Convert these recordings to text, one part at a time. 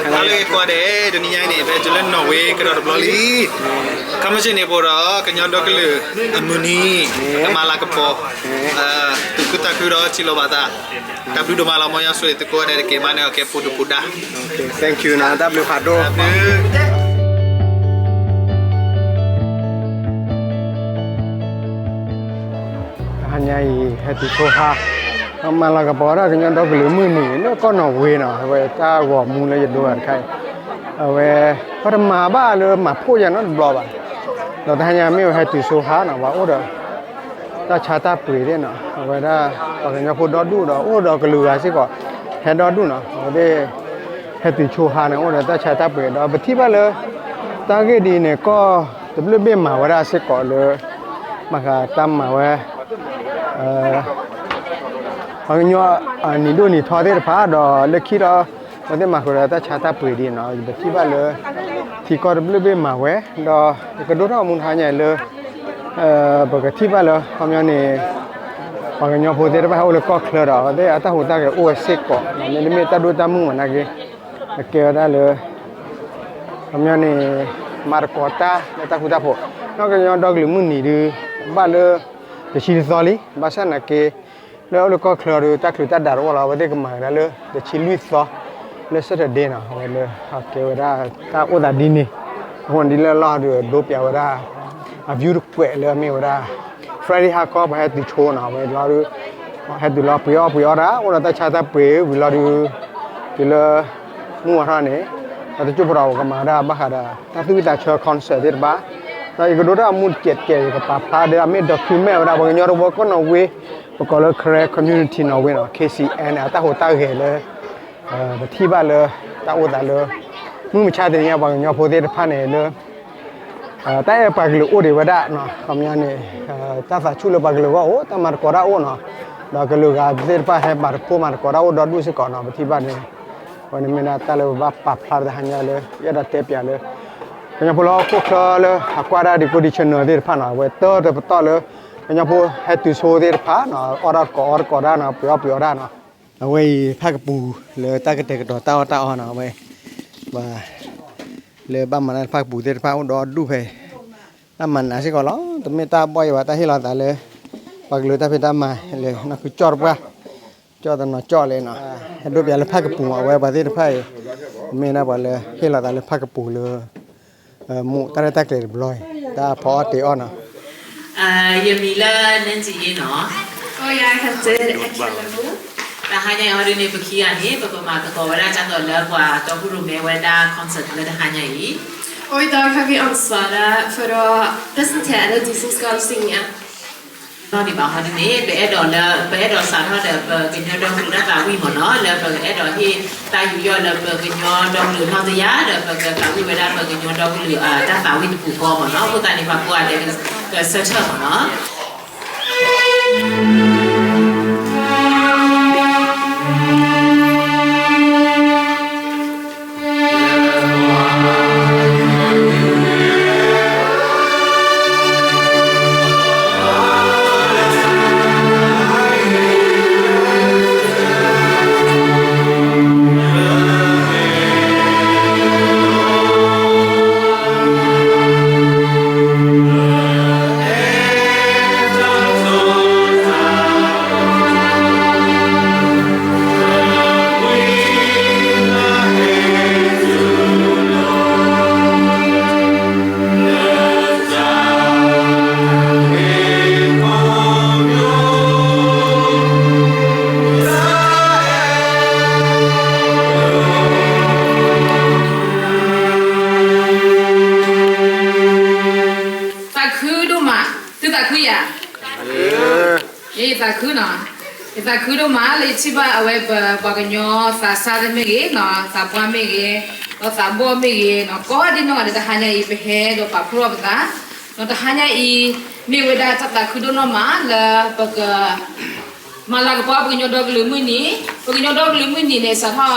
ဟါလၢအဂ့ၤကိးဂၤဒဲး, တနံၤညါအံၤန့ၣ် ပဟဲတုၤလၢနီၣ်ဝ့ကဒီးတဘျီလံ. ခါမ့ၢ်စ့ၢ်န့ၣ် ပအိၣ်ဒီးကညီဒီကလုာ်အမုၢ်နံၤ, ကမၤလၤကပီၤ သူၣ်ခုသးခုဒီးထံၣ်လိာ်ဘၣ်သး, တၢ်ဘျုးဒိၣ်မးလီၤ. မ်ယွၤဆိၣ်ဂ့ၤသုကိးဂၤဒဲးတက့ၢ်. မၤန့ၢ်အီၤကဲပူၤဒုၣ်ပူၤဒါ. Thank you နီၤ, တၢ်ဘျုးဖးဒိၣ်. တဟါညါအံၤ ဟဲတုၤဆိဟါ, မၤလၤကပီၤဝဲဒၣ်ကညီဒီကလုာ်မုၢ်နံၤလၢကီၢ်နီၣ်ဝ့နီၤ, အဝဲတၢ်ဂီၤမူလၢယဒိတခါအံၤ, အဝဲ ပှၤတမၤဘၣ်လၢမၤဖှိၣ်ယၤနီတဘျီဘၣ်. ဒီးတဟါညါမ့ၢ်ဝဲဟဲတုၤဆိဟါနီၤ, ပှၤအိၣ်ဒီး တၢ်ဆါတၢ်ပှ့ၤသ့ၣ်နီၤ, အဝဲဒၣ် ပှၤကညီဖိဒီဒူၣ်ဒီး အိၣ်ဒီးကလုာ်ဂၤစ့ၢ်ကီး ဟဲဒီဒူၣ်နီၤ, အဝဲသ့ၣ် ဟဲတုၤဆိဟါန့ၣ် အိၣ်ဒီးတၢ်ဆါတၢ်ပှ့ၤဒီး ပထံၣ်ဘၣ်လၢ တၢ်ဂ့ၢ်ဒ်အံၤန့ၣ် ကီၢ်တဘျုးဘ့ၣ်မၤဝဲဒၣ်စ့ၢ်ကီးလၢ ဘၣ်ဃးတၢ်မၤဝဲ ပှၤကညီ နံၤဒိၣ်နံၤထီသ့ၣ်တဖၣ်ဒီး လၢခံဒီး အဝဲသ့ၣ်မၤဃုာ်ဒီးတၢ်ဆါတၢ်ပှ့ၤဒ်အံၤနီၤ, ပထံၣ်ဘၣ်လၢ ထံကီၢ်တဘျုးဘ့ၣ်မၤဝဲ, ဒီးယကဒိၣ်ထီၣ်မူတဟါညါအံၤလၢ ပကထံၣ်ဘၣ်လၢ ခီပညီန့ၣ် ပှၤကညီဖိသ့ၣ်တဖၣ်ဟဲအိၣ်လၢကီၢ်ချၢဒီး အဝဲသ့ၣ်အတၢ်ဟူးတၢ်ဂဲၤအိၣ်ဝဲစ့ၢ်ကီး, မ့တမ့ၢ်တၢ်ဒိၣ်တၢ်မုၢ်မးနာ်က့ အကဲဝဲဒၣ်လၢ ခီပညီန့ၣ် မၤသကိးတၢ်လၢတၢ်ဃူတၢ်ဖိး, ဒီးကညီဒီကလုာ်မုၢ်နံၤဒုး ဘၣ်လၢ တဆံတသီလံ, ဘၣ်ဆၣ်နာ်က့ လၢအအိၣ်လၢကီၢ်ချၢဒီး တၢ်ချုးတၢ်ဒးတအိၣ်လီၤ, အဝဲသ့ၣ်ကမၤကဒါလၢ တဆံလွံၢ်သီ လၢ Saturday နီၤ, အဝဲလၢ အကဲဝဲဒၣ် တၢ်အိၣ်သးဒ်န့ၣ်, အဃိန့ၣ်ဒ်လၢလီၢ်ဒုးဒိပျးဝဲဒၣ် အ view တကွဲးလၢအမ့ၢ်ဝဲဒၣ် Friday ဟါခီ ပှၤဟဲတုၤဆိနီၤ, အဝဲလီၤဒုး ဟဲတုၤလီၤပှ့ၤအီၣ်ပှ့ၤအီတၢ် အိၣ်ဒီးတၢ်ဆါတၢ်ပှ့ၤဝံၤလီၤဒုး တုၤလၢ မုၢ်ဝါထီၣ်န့ၣ် ဒီးတကၠိၢ်ဖိဒီးကမၤဝဲဒၣ်ဘၣ်ဃးဒီး တၢ်သူၣ်ဝံၣ်သးဆၢ concert သ့ၣ်တဖၣ်, ဒီးယကဒိၣ်ထီၣ်အမူတကဲးတကဲး ယကပာ်ဖျါဒီး အမ့ၢ် document ဝဲဒၣ် ပှၤကညီတဝၢကီၢ်နီၣ်ဝ့ ပကိးလၢ Karen Community နီၣ်ဝ့နီၤ K C N န့ၣ် အတၢ်ဟူးတၢ်ဂဲၤလၢ ပထံၣ်ဘၣ်လၢ တၢ်အိၣ်သးလၢ မုၢ်မဆါတနံၤညါ ပှၤကညီဖိသ့ၣ်တဖၣ်န့ၣ်လၢ တၢ်အဲၣ်ပှၤကလုာ်အိၣ်ဒံးဝဲဒၣ်နီၤ, ခီပညီန့ၣ် တၢ်သးဆူၣ်လၢပှၤကလုာ်အဂီၢ်အိၣ်, တၢ်မၤသကိးတၢ်အိၣ်နီၤ, ဒီးကလုာ်ဂၤသ့ၣ်တဖၣ်ဟဲမၤသကိးမၤသကိးတၢ်အိၣ်ဒီဒူၣ်စ့ၢ်ကီးနီၤ, ပထံၣ်ဘၣ်န့ၣ် အဝဲန့ၣ်မ့ၢ်ဒၣ်တၢ်လၢပဘၣ်ပာ်ဖျါတဟါညါလၢ ယအဲၣ်ဒိးတဲပၠးလၢ ကညီဖိလၢဟီၣ်ခိၣ်ချၢလၢအကွၢ်ဒၣ်ဒံးကိးဒံး channel သ့ၣ်တဖၣ်နီၤ, အဝဲတၢ်တပတီၢ်လၢ ကညီဖိဟဲတုၤဆိသ့ၣ်တဖၣ်နီၤ, အီၣ်တၢ်တကိးအီၣ်တကိးတၢ်နီၤ, ပှ့ၤအီၣ်ပှ့ၤအီတၢ်နီၤ, အဝဲအံၤဖၣ်ကပူၤလၢတၢ်ကတဲာ်ကတီၤတၢ်အီၣ်တၢ်အီနီၤ, အဝဲ ပှၤ လၢဘၣ်မၤတၢ်ဖၣ်ကပူၤသ့ၣ်တဖၣ်အိၣ်ဒီဒူၣ်ဖဲ တၢ်မၤနးစ့ၢ်ကီးလီၤ, တမ့ၢ်တၢ်ဘီၣ်ယံၤဘၣ်, တၢ်ဟ့ၣ်လီၤသးလၢ ပှၤကလုာ်တၢ်ဖံးတၢ်မၤလၢ နီၢ်ခုကၠီၣ်တပှၢ်, ကၠီၣ်တနီၤကၠီၣ်လဲၣ်နီၤ, ဟဲဒိပၠးလၢဖၣ်ကပူၤမး, အဝဲပှၤသ့ၣ်တဖၣ်အံၤ မ့ၢ်ဒၣ်ပှၤလၢဟ့ၣ်လီၤသးလၢဖၣ်ကပူၤလၢ မူးတၢ်ရဲၣ်တၢ်ကျဲၤတဘျီအံၤ တၢ်ဖီအီၣ်တ့ၤအီၣ်နီၤ. ယမံၤလၢ နၢ်စံယ့နီၤ, တဟါညါအံၤဟီဒုန့ၣ် ပခံဂၤန့ၣ် ပကမၤသကိးဝဲဒၣ် ကၢ်သိးလၢပှၤတီခိၣ်ရိၣ်မဲဝဲဒၣ် concert လၢတဟါညါအံၤ, အိၣ်ဒီး ခါကံ အောင်စွာ ဒၣ် ဖဲဒီး present လၢ ဒီစင်စကီးစံညါ နီၢ်ဒံးဘၣ်ဟီဒုန့ၣ် ပအဲၣ်ဒိးလၢ ပအဲၣ်ဒိးစးထီၣ်ဒီး ပကညီဒီကလုာ်တၢ်သးဝံၣ်မ့ၢ်နီၤ, လၢပအဲၣ်ဒိးဟ့ၣ်တၢ်ယူးယီၣ်လၢပကညီဒီကလုာ်နီၢ်တယၢ်ဒီး ပကသးဝံၣ်ဝဲဒၣ်ပကညီဒီကလုာ်တၢ်သးဝံၣ်တပူၤဃီမ့ၢ်နီၤ, အဃိသတးန့ၣ် ပှၤကိးဂၤဒဲးကဆၢထၢၣ်မ့ၢ်နီၤ. သးခုဒိၣ်မး, သုသးခုယၤ, ယသးခုနီၤ, ယသးခုဒိၣ်မးလၢယထံၣ်ဘၣ်အဝဲပပှၤကညီသးစၢ်သ့ၣ်မ့ၢ်ဂ့ၤနီၤ, သးပှၢ်မ့ၢ်ဂ့ၤ, ဒီးသးဘီၣ်မ့ၢ်ဂ့ၤနီၤ, ကိးဒ်နီၢ်ဂၤဒဲးတဟါညါအံၤ ပဟဲဒီးပာ်ဖှိၣ်ထီၣ်ပသး, ဒီးတဟါညါအံၤ မ့ၢ်ဝဲဒၣ်တၢ်သးခုဒိၣ်နီၢ်မးလၢပက မၤလၤကပီၤပှၤကညီဒီကလုာ်မုၢ်နံၤ, ပှၤကညီဒီကလုာ်မုၢ်နံၤန့ၣ် စးထီၣ်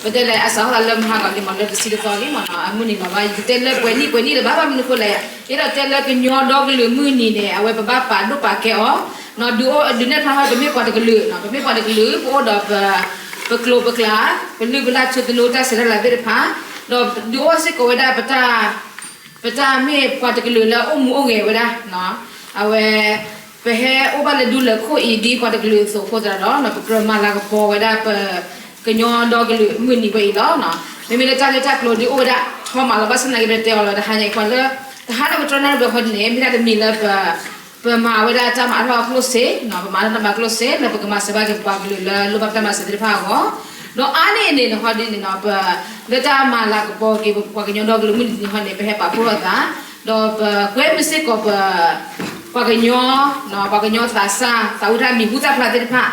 ပတဲလဲၣ် အစးထီၣ်သးလၢမဟါဂီၤလံမ့ၢ်နီၤ, လၢတဆံတသီလံမ့ၢ်နီၤ, အမုၢ်နံၤမ့ၢ်ဘၣ် ယတတဲလၢပှဲၤနံၣ်ပှဲၤနံၣ်လၢၤဘၣ်, ဘၣ်မနုၤအဃိလဲၣ်, ယအဲၣ်ဒိးတဲလၢကညီဒီကလုာ်မုၢ်နံၤန့ၣ် အဝဲပဘၣ်ပာ်ဒိၣ်ပာ်ကဲအီၤ, ဒုးအိၣ်ဒုးနဲၣ်ဖျါထီၣ် ပမ့ၢ်ပှၤတကလုာ်, ပမ့ၢ်ပှၤတကလုာ် ပအိၣ်ဒီးပ ပကျိာ်ပကျါ, ပလုၢ်ပလၢ်ထူသနူတၢ်ဆဲးတၢ်လၤသ့ၣ်တဖၣ်, ဒီးဒုးအိၣ်စ့ၢ်ကီးဝဲဒၣ်ပတၢ်, ပတၢ်မ့ၢ်ပှၤတကလုာ်လၢအိၣ်မူအိၣ်ဂဲၤဝဲဒၣ်, အဝဲ, ပဟဲအိၣ်ဘၣ်လၢဒူလၢၢ်ခိၣ်အံၤဒ်ပှၤတကလုာ်အသိးအဃိသတးဒီး ပကြၢးမၤလၤကပီၤဝဲဒၣ်ပ ကညီဒီကလုာ်မုၢ်နံၤဝဲအံၤလီၤ. မ့မ့ၢ်လၢတၢ်ဂ့ၢ်တၢ်ကျိၤဒုးအိၣ်ဝဲဒၣ် ထီမးလီၤ. ဘၣ်ဆၣ်သနာ်က့ ပတဲအီၤလၢတဟါညါအံၤ ပှၤလၢ တဟါဒီးပတြီနၢ်တဘျီဃီန့ၣ် မ့ၢ်ဒၣ်တမံၤလၢပ ပမၤဝဲဒၣ်တၢ်မၤအါထီၣ်အကျိၣ်စ့, ပမၤအါထီၣ်တၢ်မၤကျိၣ်စ့ လၢပကမၤစၢၤဘၣ်က့ၤပှၤကလုာ်လၢလိၣ်ဘၣ်ပတၢ်မၤစၢၤသ့ၣ်တဖၣ်အဂီၢ်, ဒီးအါန့ၢ်န့ၣ်န့ၣ်ဟီဒ်န့ၣ်နီၤ ပ လၢတၢ်မၤလၤကပီၤက့ၤပှၤကညီဒီကလုာ်မုၢ်နံၤန့ၣ်ဟီန့ၣ် ပဟဲပာ်ဖှိၣ်လိာ်သး, ဒီးပကွဲမုာ်စ့ၢ်ကီးပ ပှၤကညီ, ပှၤကညီသးစၢ် သးဝံၣ်တၢ်မံၤဟူသၣ်ဖျါသ့ၣ်တဖၣ်,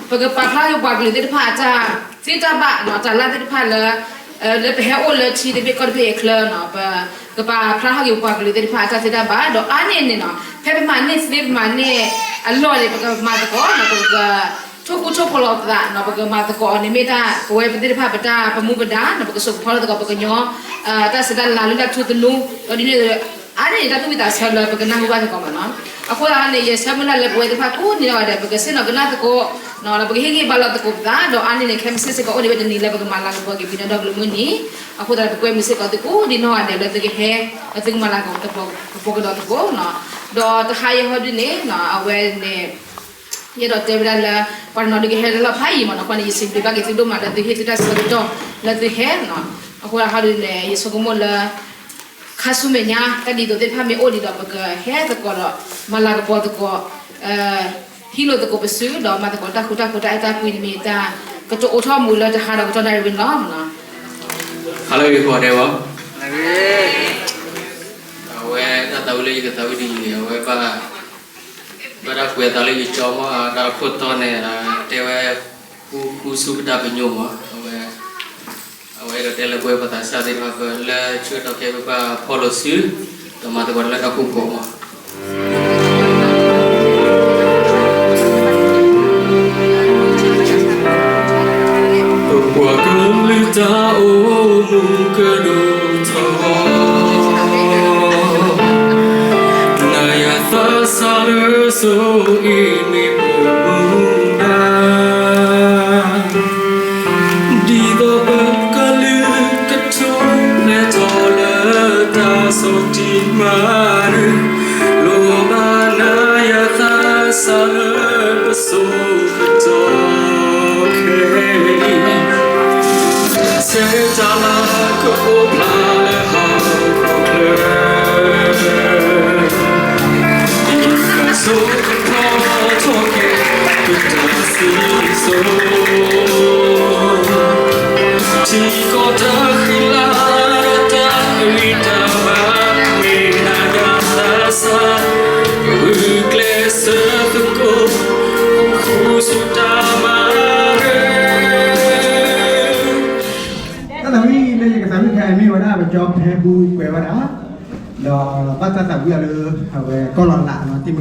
ပကပာ်ဖျါက့ၤပှၤကလုာ်သ့ၣ်တဖၣ်အတၢ်သ့တၢ်ဘၣ် တၢ်လၢသ့ၣ်တဖၣ်လၢ လၢပဟဲအိၣ်လၢထံသဘ့ၣ်ကီၢ်သဘ့ၣ်အချၢနီၤ ပကပာ်ဖျါထီၣ်က့ၤပှၤကလုာ်သ့ၣ်တဖၣ်အတၢ်သ့တၢ်ဘၣ်, ဒီးအါန့ၢ်န့ၣ်နီၤ ဖဲပမၤန့ၢ်သ့ပမၤန့ၢ်အလီၢ်န့ၣ် ပကမၤသကိးနီၤ ပက ထိၣ်ဃူထိၣ်ဖိးလိာ်ပသးနီၤ ပကမၤသကိးအီၤန့ၣ်မ့ၢ်တၢ်ပဝဲပသ့ၣ်တဖၣ်ပတၢ်ပမူပဒါနီၤ ပကစိာ်ကဖီထီၣ်သကိးပကညီ တၢ်ဆဲးတၢ်လၤလုၢ်လၢ်ထူသနူ, ဒီးဒ်န့ၣ် အါန့ၢ်န့ၣ် တၢ်သူၣ်ဝံၣ်သးဆၢလၢပကနၢ်ဟူဘၣ်သကိးမးနီၤ. အဃိသတးန့ၣ် ယဆၢမုၢ်လၢ်လၢပဝဲသ့ၣ်တဖၣ်ကိးဒ်နီၢ်ဂၤဒဲး ပကဆ့ၣ်နီၤကနၣ်သကိးနီၤ ဒီးပကဟ့ၣ်ဂံၢ်ဘါလီၤသကိးပသး ဒီးအါန့ၢ်န့ၣ် ခဲမုၢ်ဆ့ၣ်စ့ၢ်ကီးအိၣ်န့ၣ်ဝဲတနံၤလၢပကမၤလၤကပီၤက့ၤပှၤကညီဒီကလုာ်မုၢ်နံၤ, အဃိသတး ပကွဲမုာ်စ့ၢ်ကီးသုကိးဒ်နီၢ်ဂၤဒဲးလၢသုကဟဲ လၢသုကမၤလၤကပီၤကဒီးသကိးနီၤ, ဒီးတဟါအံၤဟီဒ်န့ၣ်နီၤ အဝဲန့ၣ် ယအဲၣ်ဒိးတဲဝဲဒၣ်လၢ ပှၤတနီၤဒုးကဟဲလၢလီၢ်ဖးယံၤမးနီၤ အဃိန့ၣ် ယစံးဘျုးဘၣ်က့ၤသုဒိၣ်မးလၢသုဟ့ၣ်သုတၢ်ဆၢကတီၢ်လၢသုဟဲနီၤ, အဃိဟီဒ်န့ၣ် ယဆိကမိၣ်လၢ ခါဆူမဲာ်ညါ တၢ်ဒ်သိးသ့ၣ်တဖၣ်မ့ၢ်အိၣ်ဒံးဒီး ပကဟဲသကိးဒီး မၤလၤကပီၤသကိး ဟံးလိာ်သကိးပစု ဒီးမၤသကိးတၢ်ဃူတၢ်ဖိးတၢ်အဲၣ်တၢ်ကွံန့ၣ်မ့ၢ်တၢ်ကတိၤအိးထီၣ်မူလၢတဟါဒီးကတီၢ်နၣ်ရံၣ်ဝဲန့ၣ်လီၤ. ဟါလၢဂ့ၤကိးဂၤဒဲးဘၣ်, အဝဲတၢ်သးဝံၣ်လၢယကသးဝံၣ်တယုၢ်န့ၣ် အဝဲဘၣ် ဘၣ်တၢ်ကွဲးအသးလၢယကၠီမး တၢ်ခိၣ်တီန့ၣ် တဲဝဲ ဃူဃူဆူပတၢ်ပညိၣ်မး အဝဲ အဝဲအဲၣ်ဒိးတဲလၢပဝဲပှၤသးစၢ်သ့ၣ်တဖၣ် ပလၢဆၢကတီၢ်ခဲအံၤ ပဘၣ်ဖီၣ်လိာ်စု ဒီးမၤသကိးလၢတၢ်ဃူဖိးမး ပပှၤကလုာ်တၢ်အိၣ်မူကဒိၣ်ထီၣ် နၤယၤသးစၢ်လၢစိၤအံၤမ့ၢ်ပမူဒါ ဒ်သိးပကလုာ်ကထူၣ်ဖျဲးထီၣ်လၢတၢ်ဆီၣ်တံၢ်မၤနၢၤ လိၣ်ဘၣ်နၤယၤသးစၢ်လၢပစိၤကတီၢ်ခဲအံၤ ဆဲးတၢ်လၤကအိၣ်ဖျါလၢဟီၣ်ခိၣ်ချၢ ဒ်တၢ်စိကဖီထီၣ်က့ၤ ပတၢ်စံၣ်စိၤ ထံကီၢ်တၢ်ဃံလၤဒီးတၢ်ဂံၢ်တၢ်ဘါ မ့ၢ်နၤယၤသးစၢ် ဂုာ်ကျဲးစၢးသကိး ဃူဆူတၢ်မၤနၢၤ တၢ်သးဝံၣ်လၢယကသးဝံၣ်ခဲအံၤမ့ၢ်ဝဲဒၣ် ပကၠီဖဲဘူကွဲးဝဲဒၣ် ဒီးဘၣ်တၢ်သးဝံၣ်အီၤလၢ အဝဲကီၢ်လီၤလးနီၤ တံၤမ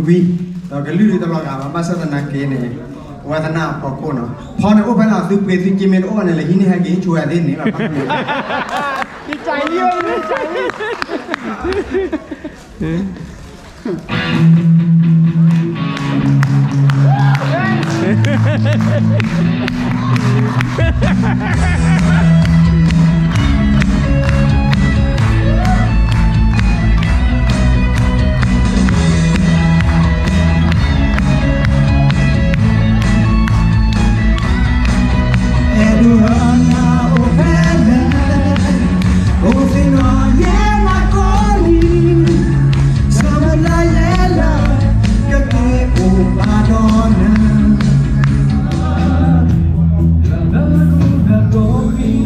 ကွံ ဒီးကလုၢ်ဒုးတလီၤဂာ်ဘၣ် ဘၣ်ဆၣ်သနာ်က့န့ၣ် ဝဲသနာ်အဖီခိၣ်နီၤ ဖီန့ၣ်အိၣ်ဖဲလီၤ သုပှ့ၤသုက့မ့ၢ်တအိၣ်ဘၣ်န့ၣ် လဲၤဟံးန့ၢ်ဟဲက့ၤ ဆိဝဲသ့ၣ်န့ၣ်လီၤ ဘၣ် အဲၣ်ဒိးဟါနၤအိၣ်ဖဲလဲၣ် အိၣ်သ့ၣ်နီၣ်ယဲၢ်နၤကိးနံၤ ဆၢမုၢ်လၢ်ယဲၢ်လၢ် ကက့ၤအိၣ်ဘၣ်ဒီးနၤ လၢနကိးနၤကိးနံၤ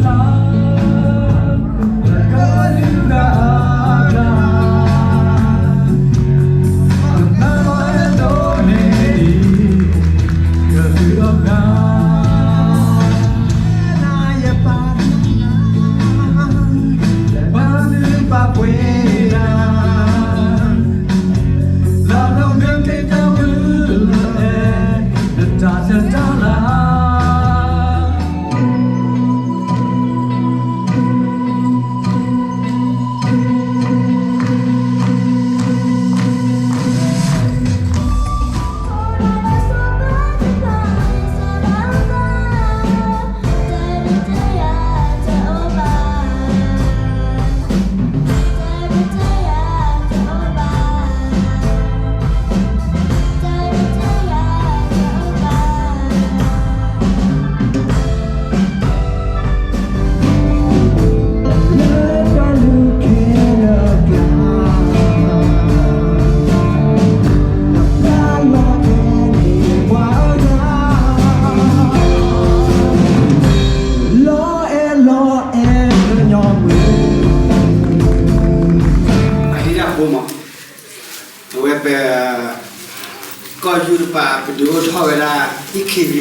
ပပဒုးအိၣ်ထီၣ်ဝဲဒၣ် E K V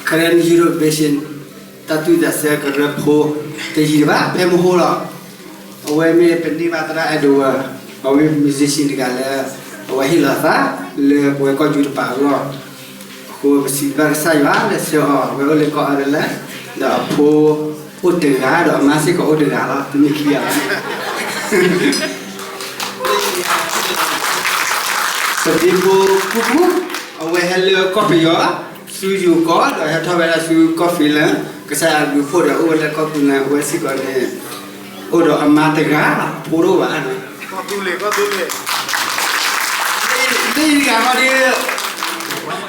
Karen Eurovision တၢ်သူၣ်တၢ်ဆၢကရၢဖိတယံၤတဘၣ် ဖဲမဟိလီၤ. အဝဲမ့ၢ်ပန့ၢ်ဘၣ်သရၣ် Edward အဝဲ musician တဂၤလၢ အဝဲဟ့ၣ်လီၤသးလၢပဝဲကီၢ်ယူတပၤအဂီၢ် အဃိပစံးဘျုးကစၢ်ယွၤလၢဆှၢအီၤ အဝဲအိၣ်လၢကီၢ်အါဒလဲၣ် ဒီးအဖိအိၣ်တဂၤ ဒီးအမါစ့ၢ်ကီးအိၣ်တဂၤလီၤ တမ့ၢ်ခံဂၤလီၤ. ပဒ့ဖိကူကူ အဝဲဟဲလၢကီၢ်ပယီၤ ဆူယိၤကီၢ် ဒီးဟဲထီၣ်ဝဲဒၣ်ဆူကီၢ် Finland ကစၢ်ယွၤဘျုးဖှိၣ်ဒီးအိၣ်ဝဲလၢကီၢ် Finland အဝဲစ့ၢ်ကီးန့ၣ် အိၣ်ဒီးအမါတဂၤလီၤ အဖိတအိၣ်ဘၣ်. မ့ၢ်တဂၤဃီဒီး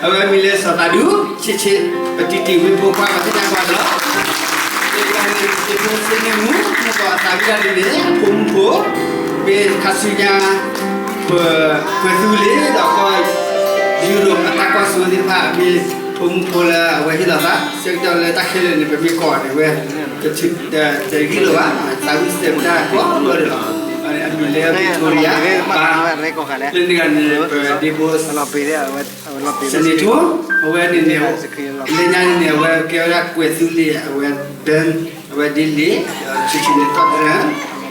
အဝဲမံၤလၢစီၤသးဒူ ဆ့ဆ့ ပတံၤတံၤဝံဖိခွါ ပသ့ၣ်ညါကွၢ်လီၤ. မ့ၢ်တဂၤန့ၣ် ပဒ့ဖိဆ့န့ၢ်မူ မ့ၢ်ကီးအသးဝံၣ်ဒၣ်ဒ်န့ၣ် အဖိမုၣ်ဖိ မ့ၢ်ခါဆူညါ ပကွဲၤသူလ့ၤဒီးကီၢ် ယူရိၣ်အတၢ်ကွၢ်စိသ့ၣ်တဖၣ် မ့ၢ်ဖိမုၣ်ဖိလၢအဝဲဟ့ၣ်လီၤသး ဆၢကတီၢ်လၢတၢ်ခဲလၢာ်န့ၣ် ပမ့ၢ်ကိးန့ၣ်ဝဲ တဂံၢ်လိာ်ဘၣ် သးဝံၣ်စဲးပတၢ်ကိးဘျီန့ၣ်လီၤ. အမံၤလၢ Victoria ပၢ် လၢန့ၣ်ဂၤန့ၣ် ပဒ့ဖိ Senator အဝဲန့ၣ်န့ၣ် လၢညါန့ၣ်န့ၣ် အဝဲကဲဝဲဒၣ်ကွဲၤသူလ့ၤ အဝဲ band အဝဲဒ်လ့ၤ ဆူၣ်ဆူၣ်န့ၣ် တီၢ်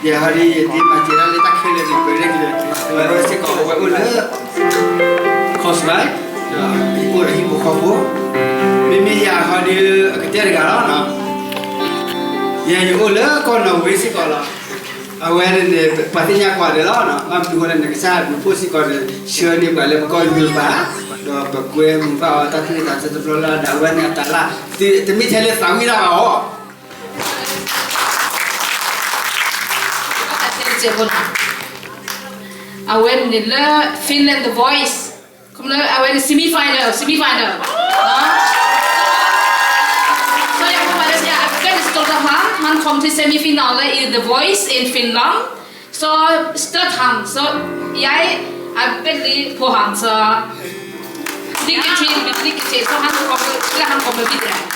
တရၢ ယဟီဒ်ယဒ့မၤစၢၤဒၣ်လၢတၢ်ခဲလၢာ်န့ၣ် ပရဲၣ်က့ၤ အဝဲစ့ၢ်ကီး အဝဲအိၣ်လၢ Carlsberg ဒီးအိၣ်ဒီးဟံၣ်ဖိဃီဖိ မ့မ့ၢ်ယၤဟီဒ်အကတဲတဂၤလီၤ. ယဲယအိၣ်လၢကီၢ်နီၣ်ဝ့စ့ၢ်ကီးလီၤ. အဝဲန့ၣ်န့ၣ် ပှၤသ့ၣ်ညါကွၢ်ဒီးလီၤ. ဘၣ်မနုၤဃိလဲၣ်န့ၣ် ကစၢ်ဘျုးဖှိၣ်စ့ၢ်ကီးန့ၣ် ဆှၢန့ၢ်ပှၤလၢပကီၢ်ယူရပၤ ဒီးပကွဲမုာ်ဘၣ်အီၤတၢ်သူၣ်တၢ်သးတဘျီလၢ်လၢ်ဒီး အဝဲန့ၣ်အတၢ်လၢ် တမ့ၢ်ထဲလၢသးဝံၣ်ဒၣ်ဘၣ်အီၤ အဝဲန့ၣ်လၢ Finland The Voice ခီမ့ၢ်လၢအဝဲန့ၣ် semifinal, semifinal. So, so ယကပာ်လၢ အကဲန့ၣ် စးထီၣ်တၢ်ဟါ ဟန် come to semifinal လၢ in The Voice in Finland. So, စးထီၣ်တၢ်ဟါ so ယဲ အဘ့ၣ်လံဖိဟါ so လံက့ၤထံ လံက့ၤထံ so ဟန် come လၢဟန် come ဘံၣ်တရၣ် ကဲ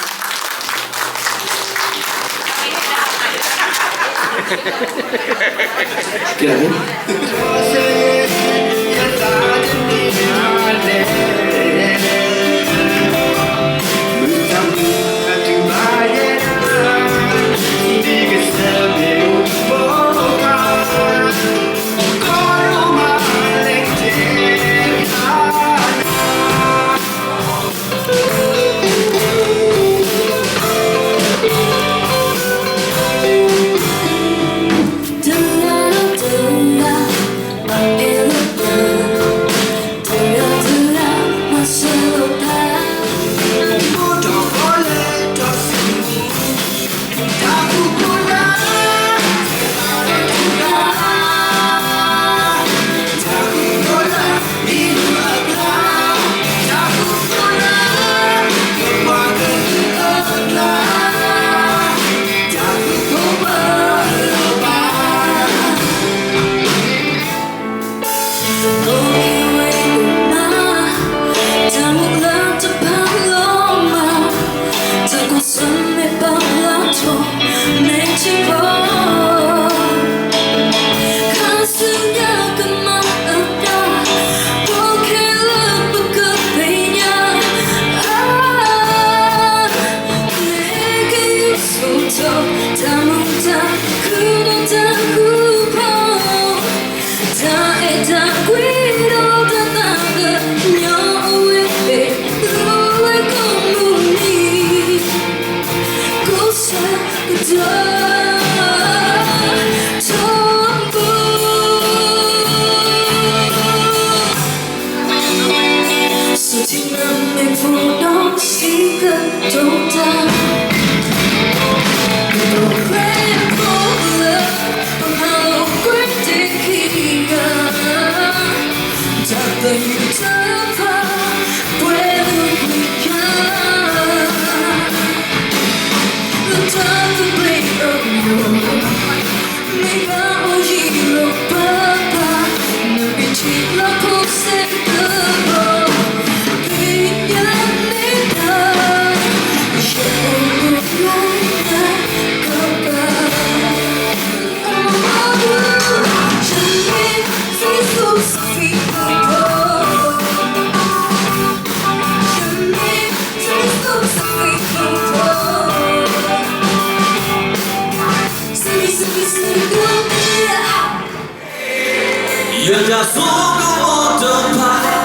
ယတၢ်ဆိကမိၣ်တဖၣ်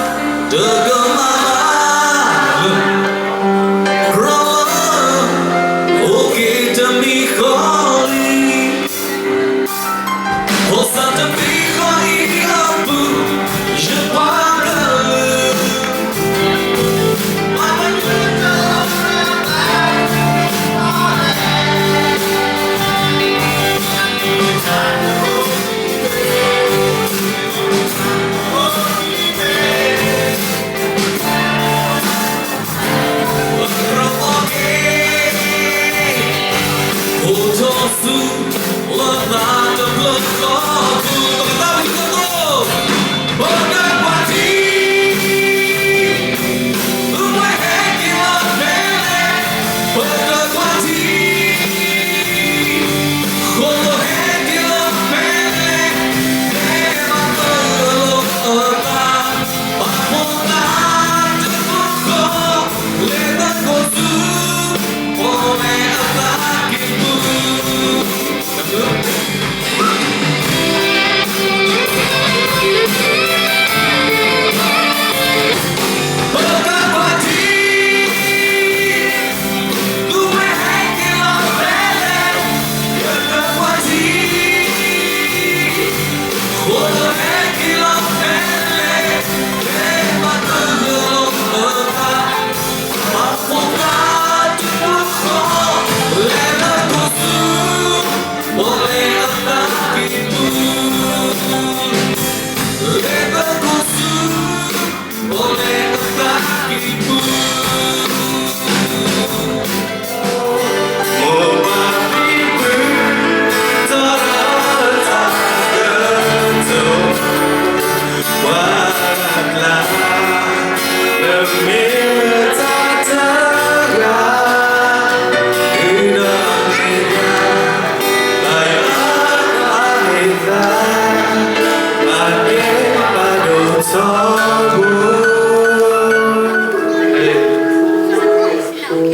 တကမၣ်ဘၣ်လၢ ကြၢးလၢ အိၣ်က့ၤတမံၤဃီလံ ဖိသၣ်တမံၤဃီအံၤအပူၤ ယပှၤကလုာ် အိၣ်ထီၣ်ဆူ လၢသးတဖျၢၣ်ဃီပူၤ ပကသးဝံၣ်သကိး ပကကွၢ်ထံ သုဝဲဟဲက့ၤလီၤဖဲလဲၣ် ပကကွၢ်ထံ ဃိၣ်လီၤဟဲက့ၤလီၤဖဲလဲၣ် ဖဲမၤတၢ်လီၤအသး ပှၤဖိသၣ်တဖျၢၣ်ဃီ လဲၤသကိးဆူ ပီၣ်လဲၣ်အသးကံၢ်ပူၤ ပကကွၢ်ထံ သုဝဲဟဲက့ၤလီၤဖဲလဲၣ် ပကကွၢ်ထံ ဃိၣ်လီၤဟဲက့ၤလီၤဖဲလဲၣ် ဖဲမၤတၢ်လီၤအသး ပှၤဖိသၣ်တဖျၢၣ်ဃီ လဲၤသကိးဆူ ပီၣ်လဲၣ်အသးကံၢ်ပူၤ လဲၤသကိးဆူ ပီၣ်လဲၣ်အသးကံၢ်ပူၤ မိၢ်ပၢ်ဖံဖု သရၣ်သးကတိၤ ပှၤကျါ နမ့ၢ်တၢ်တဂၤ ဒုးဒီးန့ၢ်ယၤ ဘၣ်ယွၤအမ့ၢ်သး ဘၣ်ကဲဘၣ်ဒိၣ်ထီဘိ န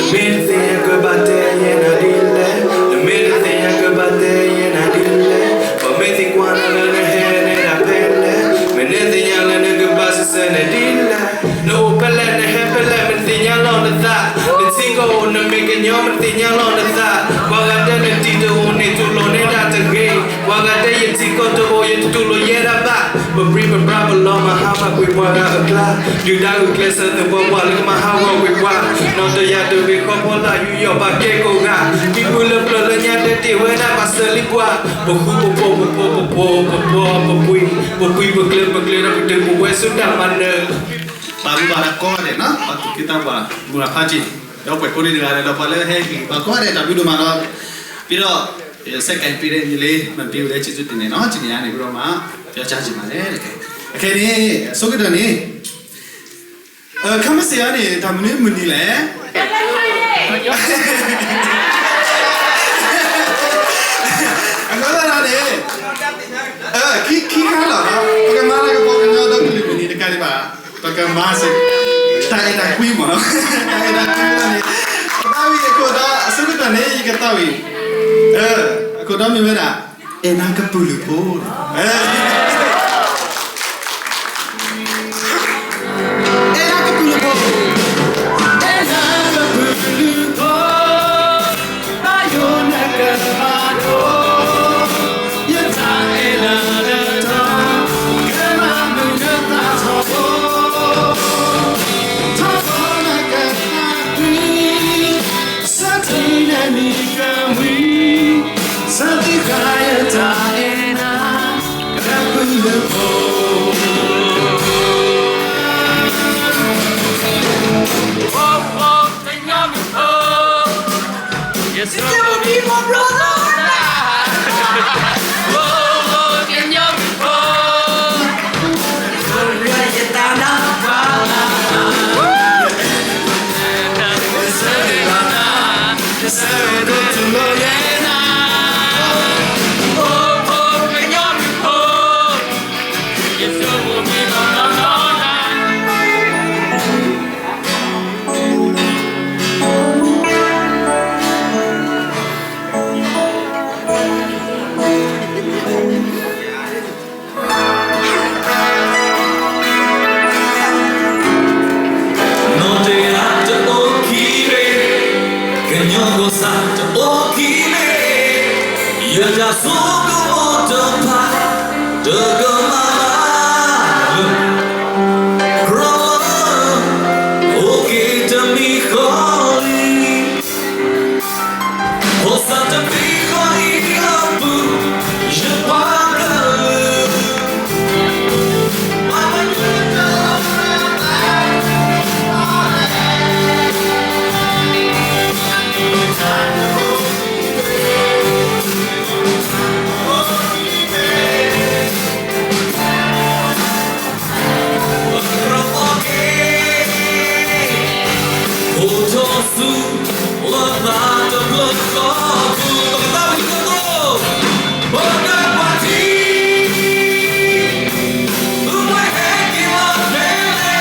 မ့ၢ်တသ့ၣ်ညါကဘၣ်တဲယဲနၤဒ်လဲၣ်, နမ့ၢ်တသ့ၣ်ညါကဘၣ်တဲယဲနၤဒ်လဲၣ်, ပမ့ၢ်သံကွၢ်နၤလၢနဟဲနဲဒၣ်ဖဲလဲၣ်, မ့ၢ်နသ့ၣ်ညါလၢနကဘၣ်စံးဆၢနၤဒ်လဲၣ်, နအိၣ်ဖဲလဲၣ် နဟဲဖဲလဲၣ် မ့ၢ်နသ့ၣ်ညါလီၤနသး, နထံကီၢ်အိၣ်နမ့ၢ်ကညီ မ့ၢ်နသ့ၣ်ညါလီၤနသး, ပှၤဂၤတဲနတံၤတအိၣ်န့ၣ် တူၢ်လိာ်နဲဒၣ်တဂ့ၤ, ပှၤဂၤတဲယထံကီၢ်တအိၣ် ယတတူၢ်လိာ်ယဲဒၣ်ဘၣ်, ပပြံပပြါပလီၤ မၤဟါမၢ်ကွံာ်ပှၤဂၤအကျါ, ဒုၣ်ဒါဂုာ်ကျဲးစၢးသပှၢ်ပှၢ်လၢကမၤဟးဂီၤကွံာ်ပှၤ, နီၢ်တယၢ်တဂ့ၤဃီဖီလာ်ယူးယီၣ်ပာ်ကဲကိးဂၤ, မံၤပူၤလၢပျၢၤလၢညါတဲတ့ၢ်ဝဲဒၣ်ပှၤစၢၤလံပှၤ, ပဃူပဖိးပဖိးပဖိးပဖိးပပှံၤ, ပပှံၤပကျၢၤပကျၢၤဒီးပတုာ်ပဝဲဆူတၢ်မၤနၢၤ, ပာ်မူဘၣ်တၢ်ကိးဂၤဒဲးနီၤ, ပှၤသူၣ်က့သးပှၢ် မုၢ်ဂၤဖးက့ၤ, ဒီးပှၤကိးဂၤဒဲးဒီး ပှၤလၢဟဲက့ၤပာ်ကိးဂၤဒဲး တၢ်ဘျုးဒိၣ်မးဒီး, ပြီးတော့ စက္ကန့်ပေးတဲ့ညီလေး မန်ပီဝဲ ကျေးဇူးတင်တယ်နော်, ကျမ ကနေပြီးတော့မှ ပြောကြားချင်ပါတယ်, အခဲန့ၣ် အဆိကတၢၢ်န့ၣ် ခမ့ၢ်စံးအီၤန့ၣ် တၢ်မနုၤမနုၤလဲၣ်, အဃိသတးန့ၣ် ခံခါလီၤ, ပကမၤလၢကပီၤကညီဒီကလုာ်မုၢ်နံၤတကးဒံးဘၣ်, ပကမၤစ့ၢ် တၢ်အဲၣ်တၢ်ကွံမ့ၢ်နီၤ, တၢ်အဲၣ်တၢ်ကွံန့ၣ်, ကသးဝံၣ်အခိၣ်ဒီး အဆိကတၢၢ်န့ၣ် ယကသးဝံၣ်, အခိၣ်ဒီးမ့ၢ်ဝဲဒၣ် အဲၣ်နၤကပုာ်လုးဖိ အဲၣ်နၤကပုာ်လုးဖိ, အဲၣ်နၤကပုာ်လုးဖိ, ဘၣ်ယိၣ်နကမၤဒိး, ယတၢ်အဲၣ်လၢလၢထီ, ကမၤမုာ်နသးထီဘိ, ထီဘိနကသးကွံ, ဆၢထံနနံၤကမှံ, ဆၢသံဃာ်ယတၢ်အဲၣ်နၤ, ကမၤ ယတၢ်ဆိကမိၣ်တဖၣ် တကမၣ်ဘၣ်လၢ ကြၢးလၢ အိၣ်က့ၤတမံၤဃီလံ, ဖိသၣ်တမံၤဃီလံအပူၤ ယပှၤကလုာ် အိၣ်ထီၣ်ဆူ လၢသးတဖျၢၣ်ဃီပူၤ ပကသးဝံၣ်သကိး ပကကွၢ်ထံ သုဝဲဟဲက့ၤလီၤဖဲလဲၣ်, ပ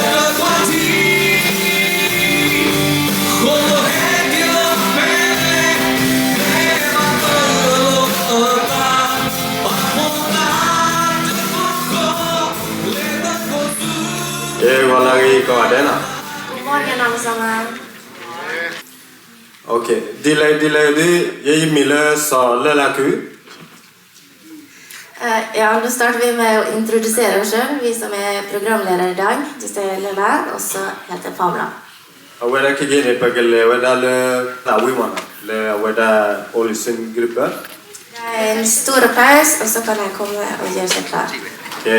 ကကွၢ်ထံ ဃိၣ်လိာ်ဟဲက့ၤလီၤဖဲလဲၣ်, ဖဲမၤသၢလိာ်အသး ပှၤဖိသၣ်တဖၣ်ဃီ လဲၤသကိးဆူ ယဂီၤလၢအဂ့ၤကိးဂၤဒဲးနီၤ. Good morning နီၢ်ကစၢ်မါ. Ok, ဒ်လဲၣ်ဒ်လဲၣ်ဒ် ယဲယမံၤလၢစီၤလၢလၢခု Eh, jag vill starta med att introducera mig själv, vi som är programledare idag. Jag heter Lella och så heter Pamela. အဝဲဒၣ်ခဲကနံၣ်န့ၣ် ပကလဲၤဝဲဒၣ်လၢသးဝံၣ်မးနီၤ လၢအဝဲဒၣ် Olsson Gruppen. Det är en stor paus och så kan han komma och göra sig klar. Ok, hej.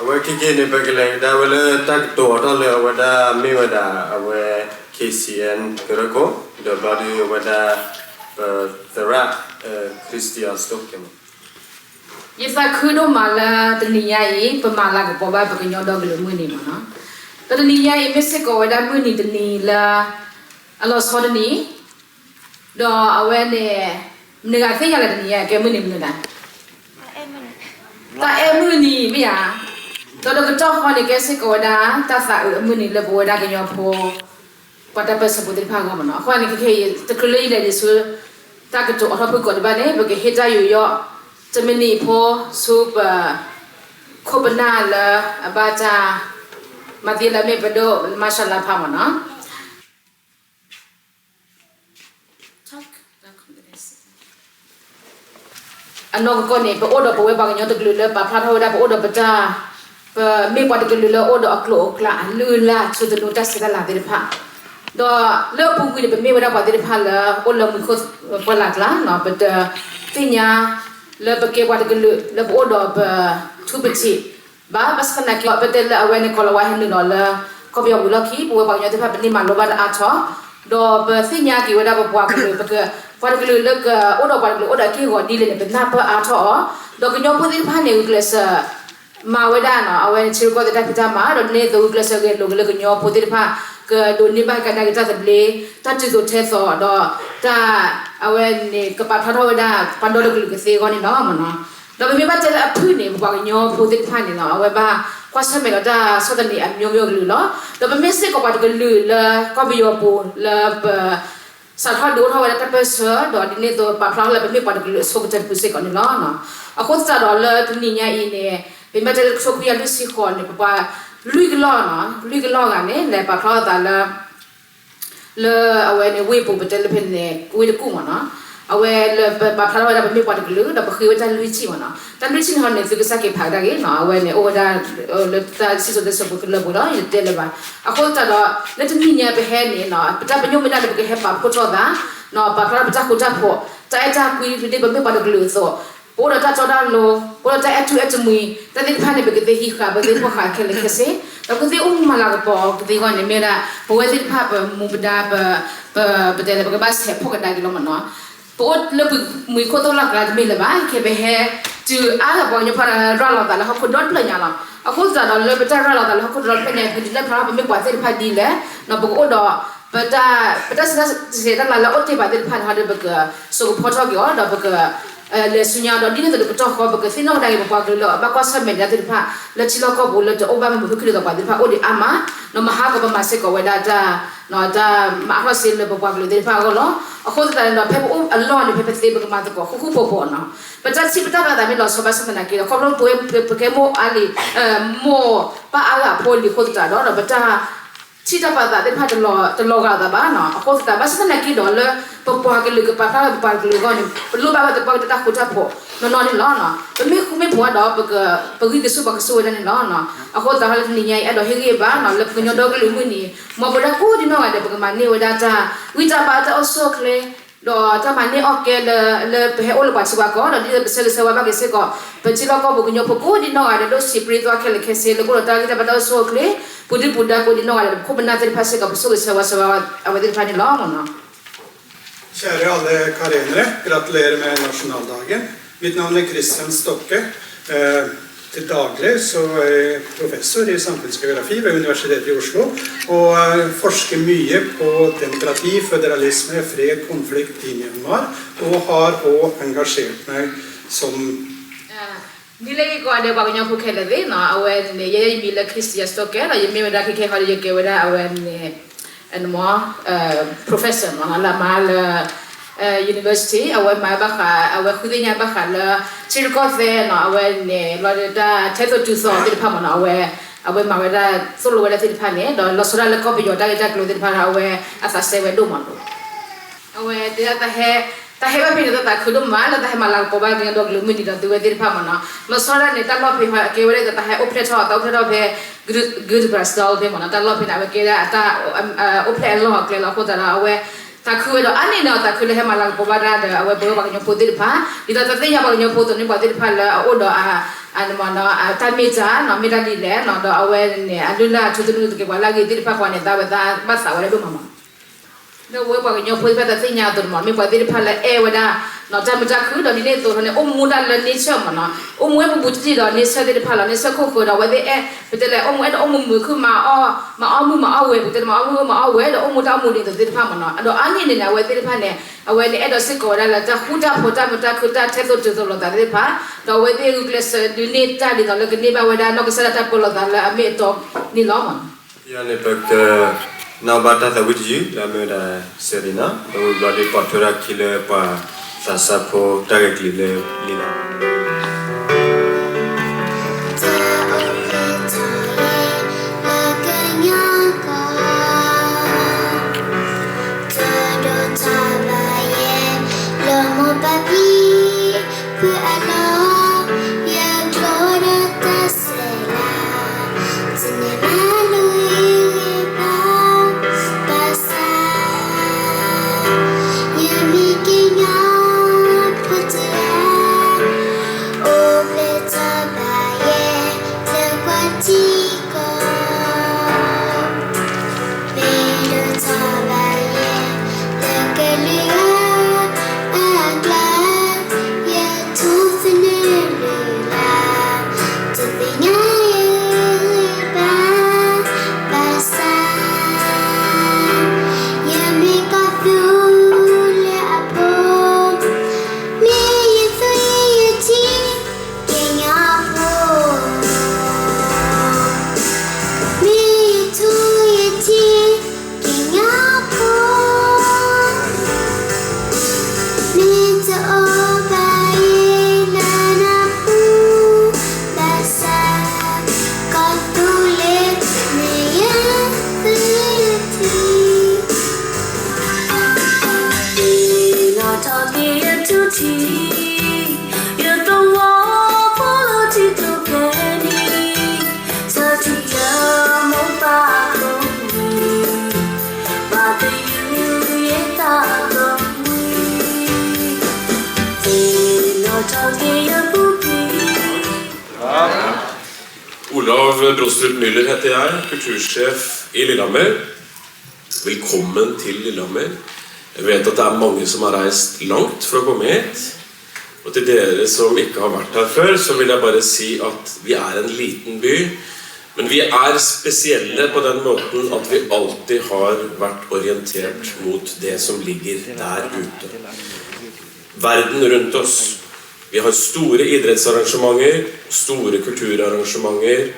အဝဲခဲကနံၣ်န့ၣ် ပကလဲၤကဒါဝဲလၢတၢ်ကတိၤအီၤထီၣ်လၢအဝဲဒၣ်မ့ၢ်ဝဲဒၣ်အဝဲ K C N ကရၢခိၣ် ဒီးဘျီဒုးအဝဲဒၣ် ပသရၣ် Christian Stoke မး. ယသးခုဒိၣ်မးလၢတနံၤညါအံၤ ပမၤလၤကပီၤဘၣ်ပကညီဒီကလုာ်မုၢ်နံၤမးနီၤ. ဒီးတနံၤညါအံၤမ့ၢ်စ့ၢ်ကီးဝဲဒၣ်မုၢ်နံၤတနံၤလၢ အလီၤဆီတနံၤ ဒီးအဝဲန့ၣ် မနုၤဂၤသ့ၣ်ညါလဲၣ်တနံၤညါ ကဲမုၢ်နံၤမနုၤလဲၣ်. တၢ်အဲၣ်မုၢ်နံၤမ့ၢ်ဧါ. ဒီးတကတီၢ်ဃီန့ၣ် ကဲစ့ၢ်ကီးဝဲဒၣ် တၢ်သးအုးအမုၢ်နံၤလၢပဝဲဒၣ်ကညီဖိ ပှၤတၢ်ပၢၢ်ဆၢဖိသ့ၣ်တဖၣ်အဂီၢ်မးနီၤ. အဃိန့ၣ် ခဲခဲအံၤ တချုးလၢယလဲၤဒံးဆူ တၢ်ကတိၤအီၤထီၣ်ဖုၣ်ကိာ်ဒံးဘၣ်န့ၣ် ပကဟ့ၣ်တၢ်ယူးယီၣ် တမံးနံးဖိဆူပ ခိၣ်ပနၢ်လၢအဘၣ်တၢ် မၤသံလၢအမ့ၢ်ပဒိၣ်မါရှါလါဖးမးနီၤ. အနီၢ်ကီၢ်န့ၣ် ပအိၣ်ဒီးပဝဲပှၤကညီတကလုာ်လၢပာ်ဖျါထီၣ်ဝဲဒၣ် ပအိၣ်ဒီးပတၢ် ပမ့ၢ်ပှၤတကလုာ်လၢအိၣ်ဒီးအကျိာ်အကျဲ အလုၢ်အလၢ် ဆူတနူတၢ်ဆဲးတၢ်လၤသ့ၣ်တဖၣ်, ဒီးလၢအပူၤကွံာ်န့ၣ် ပမ့ၢ်ဝဲဒၣ်ပှၤသ့ၣ်တဖၣ်လၢအိၣ်လၢမူခိၣ်ပှၢ်လၢ်ကျါ, ပတသ့ၣ်ညါလၢပကဲပှၤတကလုာ်လၢပအိၣ်ဒီးပထူပထံးဘၣ်, ဘၣ်ဆၣ်သနာ်က့ ပတဲလၢအဝဲန့ၣ် ကီၢ်လီၤဝါဟဲနုာ်လီၤလၢ ကီၢ်ပယီၤပူၤလီၢ်ခံ ပဝဲပှၤကညီသ့ၣ်တဖၣ် ပန့ၢ်မၤလိဘၣ်တၢ်အါထီၣ်, ဒီးပသ့ၣ်ညါက့ၤဝဲဒၣ်ပပှၤကလုာ် ပက ပှၤတကလုာ်လၢကအိၣ်ဒီးပှၤတကလုာ်အိၣ်ဒီးအက့ၢ်အဂီၤဒ်လဲၣ်န့ၣ် ပနၢ်ပၢၢ်အါထီၣ်အီၤ, ဒီးကညီဖိသ့ၣ်တဖၣ်န့ၣ် ဂုာ်ကျဲးစၢး မၤဝဲဒၣ်နီၤ အဝဲန့ၣ် ထံရူၢ်ကီၢ်သဲးတၢ်ဖံးတၢ်မၤ ဒီးန့ၢ်သိးဂုာ်ကျဲးစၢးဂဲၤလိာ်က့ၤလၢကညီဖိသ့ၣ်တဖၣ် ကဒိးန့ၢ်ဘၣ်ကဒါက့ၤတၢ်သဘျ့ တၢ်တုၤသိးထဲသိး ဒီးတၢ် အဝဲန့ၣ် ကပာ်ဖျါထီၣ်ဝဲဒၣ် ပှၤဒီတကလုာ်ကသ့အဂီၢ်န့ၣ်လီၤမးနီၤ. ဒီးပမ့ၢ်ဘၣ်တဲလၢအဖုၣ်န့ၣ် ပပှၤကညီဖိသ့ၣ်တဖၣ်န့ၣ်နီၤ အဝဲဘၣ်ကွၢ်ဆၢၣ်မဲာ်ဒီးတၢ်ဆီၣ်သနံးအမျိုးမျိုးကလုာ်လီၤ. ဒီးပမ့ၢ်စ့ၢ်ကီးပှၤတကလုာ်လၢကီၢ်ပယီၤပူၤလၢပ စးထီၣ်ဒုးအိၣ်ထီၣ်ဝဲဒၣ်တၢ်ပၢၢ်ဆၢ ဒီးဒ်န့ၣ်အသိးပာ်ဖျါထီၣ်လၢပမ့ၢ်ပှၤတကလုာ်အဆိကတၢၢ်တဖုစ့ၢ်ကီးန့ၣ်လီၤ. အဃိသတးဒီးလၢတနံၤညါအံၤန့ၣ် ပမ့ၢ်တဲလၢတကထိခွံကယၤလွံၢ်ဆံဃိးန့ၣ် ပပှၤလွံၢ်ကလီၢ်နီၤ လွံၢ်ကလီၢ်ဂၤန့ၣ် လဲၤပာ်ဖျါထီၣ်သးလၢ လၢအဝဲန့ၣ် ဝ့ၢ်ပူၤ ပတဲလၢဖဲန့ၣ် ဝ့ၢ်တကူၣ်မ့ၢ်နီၤ, အဝဲလၢပပာ်ဖျါထီၣ်ဝဲဒၣ်ပမ့ၢ်ပှၤတကလုာ် ဒီးပဃ့ဝဲတၢ်လွံၢ်ထံၣ်မ့ၢ်နီၤ, တၢ်လွံၢ်ထံၣ်န့ၣ်ဟီန့ၣ် သုကစၢ်က့ၤဖးကဒါက့ၤနီၤ, အဝဲန့ၣ် အိၣ်ဝဲဒၣ် လၢတၢ်စံၣ်စိၤတဲစိၤဖိကလၢပူၤဒီး ယတဲလၢၤဘၣ်. အဃိသတးဒီး လၢတနံၤညါပဟဲန့ၣ်နီၤ ပတၢ်ပညိၣ်မ့ၢ်ဒၣ်လၢပကဟဲပာ်ဖှိၣ်ထီၣ်သး ပာ်ဖျါထီၣ်ပတၢ်ဃူတၢ်ဖိး တၢ်အဲၣ်တၢ်ကွံဒ်ပမ့ၢ်ပှၤတကလုာ်အသိး ပအိၣ်ဒီးတၢ်တီတၢ်လိၤ, ပအိၣ်ဒီးတၢ်အဲၣ်ထူအဲၣ်တမှံၤ, တၢ်သ့ၣ်တဖၣ်န့ၣ် ပကသ့ဟံးဃာ်ပသ့ၣ်တဖၣ်ဃာ်ခဲလၢာ်ခဲဆ့, ဒီးပကသ့အိၣ်မူမၤလၤကပီၤကသ့အဂီၢ်န့ၣ် မ့ၢ်ဝဲဒၣ် ပဝဲသ့ၣ်တဖၣ်ပမူပဒါ ပ ပ ပတဲလၢပကဘၣ်ဆဲးဖှိၣ်ကဒါက့ၤလီၤမ့ၢ်နီၤ. ပအိၣ်လၢပမှံၤခိၣ်သိၣ်လီၢ်ကျါတမ့ၢ်လၢၤဘၣ်, ခဲပဟဲတုၤအါဂၤပှၤကညီဖိရၤလီၤသးလၢဟီၣ်ခိၣ်ဒီတဖျၢၣ်ညါလီၤ. အဃိသတးဒီးလၢပတၢ်ရၤလီၤသးလၢဟီၣ်ခိၣ်ဒီတဖျၢၣ်ညါ ပဒုးနဲၣ်ဖျါထီၣ်ပမ့ၢ်ပှၤသ့ၣ်တဖၣ်ဒ်လဲၣ်, ပကအိၣ်ဒီး ပတၢ် ပတၢ်စံးတၢ်စံးတၢ်လၤလၢအအိၣ်တ့ၢ်ဘၣ်သ့ၣ်တဖၣ်န့ၣ် ဟီဒီးပကစိာ်ကဖီထီၣ်က့ၤအီၤ ဒီးပက လဲၤဆူညါဒီး ဒ်န့ၣ်အသိးဒီးကတီၢ်ဃီ ပကသ့ၣ်နီၣ်ကဒါက့ၤပပှၤကလုာ်လၢဘၣ်ကွၢ်ဆၢၣ်မဲာ်ဒၣ်သ့ၣ်တဖၣ် လၢထံလီၢ်ကီၢ်ပူၤလၢတအိၣ်ဘၣ်မုာ်မုာ်ခုၣ်ခုၣ်ဒ်သိးပှၤသ့ၣ်တဖၣ်အိၣ်ဒံးအါမး, ဒီးမဟါကီးပမၤစ့ၢ်ကီးဝဲဒၣ်တၢ် တၢ်မၤအါထီၣ်စ့လၢပပှၤကလုာ်သ့ၣ်တဖၣ်အဂီၢ်လီၤ. အဃိသတးန့ၣ်ဒီး ဖဲပအိၣ်အလီၢ်န့ၣ် ဖဲပသ့ပကမၤသကိးဃူဃူဖိးဖိးနီၤ, ပတၢ်ထံၣ်ပတၢ်ဘၣ်သးမ့ၢ်လီၤဆီဘၣ်ဆၣ်သနာ်က့ဒီး ခီဖျိပဝဲပကဲမိၢ်အါလံၤ မိၢ်ပၢ်အါဂၤအဖိအလံၤအဃိသတးဒီး ဒီးပတၢ် ထံၣ်တၢ်ပာ်သးသ့ၣ်တဖၣ်တလီၤဂာ်သးဘၣ်နီၤ. အဃိသတး ဘၣ်ဆၣ်သနာ်က့ဒီး လၢပပှၤကလုာ်ကပာ်ဖျါထီၣ်ပပှၤကလုာ်အဂီၢ်န့ၣ် ပလိၣ်ဘၣ်ဝဲသပှၢ်ကတၢ်ဃူတၢ်ဖိးနီၢ်နီၢ်န့ၣ်လီၤ. ပမ့ၢ်ဃူမ့ၢ်ဖိးဒီး ပဂံၢ်ကစူၢ်ပှၤကစူၢ်ဝဲဒၣ်န့ၣ်လီၤ. အဃိသတး လၢတနံၤညါအံၤ အဲၣ်ဒိးဟ့ၣ်ဂံၢ်ဘါနီၤ လၢပကညီဒီကလုာ်မုၢ်နံၤ မ်ပဝဲဒၣ်ကိးဒံနီၢ်ဂၤဒဲး ပကမၤန့ၢ်ဝဲဒၣ်တၢ် ဂံၢ်တၢ်ဘါတၢ်အိၣ်ဆူၣ်အိၣ်ချ့ ဒီးတၢ်မၤန့ၢ်အီၣ်ကဲလၢ လၢပဟဲအိၣ်လၢပှၤထံပှၤကီၢ် ဒီးဒ်သိးပဆၢဂ့ၤဆၢဝါဘၣ်က့ၤစ့ၢ်ကီး ပထံလီၢ်ကီၢ်ပူၤကညီဖိကိးဒံနီၢ်ဂၤဒဲး ဒိၣ်ဆံးပြံသွါခဲလၢာ်ခဲဆ့ လၢကအိၣ်ဒီးတၢ်ဂံၢ်တၢ်ဘါတၢ်အိၣ်ဆူၣ်အိၣ်ချ့ ပူၤဒုၣ်ပူၤဒါကိးဒံနီၢ်ဂၤဒဲး ပခိၣ်ပနၢ်သ့ၣ်တဖၣ်စ့ၢ်ကီး ပဆိၣ်ဂ့ၤဆၢဝါဆၢဝါအဝဲသ့ၣ်တဖၣ်န့ၣ်လီၤ. Kjære alle Karenere, gratulerer med nasjonaldagen. Mitt navn er Christian Stokke. Eh, Til daglig så er jeg professor i samfunnsgeografi ved Universitetet i Oslo, og eh, forsker mye på demokrati, føderalisme, fred, konflikt i Myanmar, og har også engasjert meg som မ့ၢ်လၢယကိးဂၤဒဲး ပှၤကညီဖိခဲလၢာ်သ့ၣ်နီၤ အဝဲန့ၣ် ယဲယမံၤလၢ Christian Stokke ဒီး ယမ့ၢ်ဝဲဒၣ်ခဲခဲဃီဒီး ယကဲဝဲဒၣ်အဝဲန့ၣ် professor မ့ၢ်နီၤ လၢမၤလၢ university အဝဲမၤဘၣ်ဃး အဝဲဃုသ့ၣ်ညါဘၣ်ဃးလၢ ထံရူၢ်ကီၢ်သဲးနီၤ အဝဲန့ၣ် လီၤဒီးတၢ်ထဲသိးတုၤသိးသ့ၣ်တဖၣ်မ့ၢ်နီၤ အဝဲ အဝဲမၤဝဲဒၣ်သိၣ်လိဝဲဒၣ်သ့ၣ်တဖၣ်န့ၣ် ဒီးလီၤဆီဒၣ်လၢကီၢ်ပယီၤတၢ်ဂ့ၢ်တၢ်ကျိၤသ့ၣ်တဖၣ်ဒီး အဝဲအသးစဲဝဲဒိၣ်မးနီၤ အဝဲတဲဒၣ် တၢ်ဟဲဘၣ်ဖဲန့ၣ် တၢ်သးခုဒိၣ်မးလၢတၢ်ဟဲမၤလၤကပီၤဘၣ်ကညီဒီကလုာ်မုၢ်နံၤဒီးသုဝဲသ့ၣ်တဖၣ်မ့ၢ်နီၤ လီၤဆီဒၣ်န့ၣ် တၢ်လီၢ်ဖဲဟီကဲဝဲဒၣ် တၢ်ဟဲအိၣ်ဖျဲၣ်ထီၣ် တၢ်အိၣ်ဖျဲၣ်ထီၣ်ဖဲ Gutebrask ဖဲမ့ၢ်နီၤ တၢ်လီၢ်ဖဲန့ၣ် အဝဲကဲဒၣ်အတၢ် အိၣ်ဖျဲၣ်အလီၢ်အကျဲလီၤ အဃိသတးဒီး အဝဲ သးခုဝဲဒီးအါန့ၢ်န့ၣ် အသးခုလၢဟဲမၤလၤကပီၤဘၣ်တၢ်ဒီး အဝဲပဝဲပှၤကညီဖိသ့ၣ်တဖၣ် ဒ်သိးတၢ်သ့ၣ်ညါပှၤကညီဖိသိးန့ၢ်ပှၤသ့ၣ်တဖၣ်လၢအအိၣ်ဒီး အ တၢ်မ့ၢ်တၢ်နီၤ မ့ၢ်တၢ်ဒ်လဲၣ်နီၤ ဒီးအဝဲန့ၣ် အလုၢ်လၢ်အထူသနူတကဲပှၤလၢအဂ့ၤသ့ၣ်တဖၣ်ဃီန့ၣ် သးဝဲသးဘၣ်သးဝဲဒၣ်ဒိၣ်မးမး ဒီးဝဲပှၤကညီဖိသ့ၣ်တဖၣ်သးသ့ၣ်ညါအသိးန့ၣ်မး မ့ၢ်ပှၤသ့ၣ်တဖၣ်လၢအဲၣ်ဝဲဒၣ် တၢ်မုာ်တၢ်ခုၣ်ဒီးဒ်န့ၣ်အသိးန့ၣ် အိၣ်မူတၢ်လၢ nature မ့ၢ်နီၤ အိၣ်မူဝဲပူၤပူၤတံၢ်ဒီး nature သ့ၣ်တဖၣ်လီၤ nature ခိၣ်ဃၢၤဒီး အဝဲသ့ၣ်အဲၣ် ပတဲလဲၣ် အိၣ်မူအဲၣ်ဒိးအိၣ်မူမုာ်ခုၣ်မၤအီၣ် မၤအီၣ်မုၢ်မၤအီၣ်ဝဲ ပတဲမၤအီၣ်မုၢ်မၤအီၣ်ဝဲဒီး အိၣ်မူတၢ်အိၣ်မူဒ်သိးသ့ၣ်တဖၣ်မ့ၢ်နီၤ ဒီးအါန့ၢ်န့ၣ်န့ၣ် အဝဲသ့ၣ်တဖၣ်န့ၣ် အဝဲန့ၣ်အဲၣ်ဒိးစ့ၢ်ကီးဝဲဒၣ်လၢတၢ်ဃူတၢ်ဖိး တၢ်မုာ်တၢ်ခုၣ် တၢ်ထဲသိးတုၤသိးလိာ်သးသ့ၣ်တဖၣ် ဒီးအဝဲသ့ၣ်ဂုာ်ကျဲးစၢးဒုးန့ၢ်တၢ်ဒ်သိးလၢကန့ၢ်ဘၣ်ဝဲဒၣ်နီၢ်ကစၢ်ဒၣ်တၢ်ပၢလီၤသးလၢအမ့ၢ်အတီန့ၣ်လီၤမ့ၢ်နီၤ ယၤန့ၣ် ပက နီၣ်ဘၣ်တၢ်သးဝံၣ်တယုၢ်လၢအမ့ၢ်ဝဲဒၣ်စဲးရံနီၤ ဒီးဝံၤဘျီဒ်ပိာ်ထွဲထီၣ်ခံလၢပှၤသးစၢ်ဖိတၢ်ဂဲၤကလံၤလၢလံလီၤ လၢကညီကီၢ် ကဒိၣ်ထီၣ်ဘၣ်ယဲ လီၤမိၢ်ပၢ်ဖံ ဖုအလီၢ် ယကျိဒီးတၢ်ဆဲးလၤ တနံၤမးလူၤအံၤဘၣ် ဘၣ်ဆၣ် ယမ့ၢ်ကညီဖိတဂၤ Olav Brostrup Müller heter jeg, kultursjef i Lillehammer. Velkommen til Lillehammer. Jeg vet at det er mange som har reist langt for å komme hit. Og til dere som ikke har vært her før, så vil jeg bare si at vi er en liten by. Men vi er spesielle på den måten at vi alltid har vært orientert mot det som ligger der ute. Verden rundt oss. Vi har store idrettsarrangementer, store kulturarrangementer.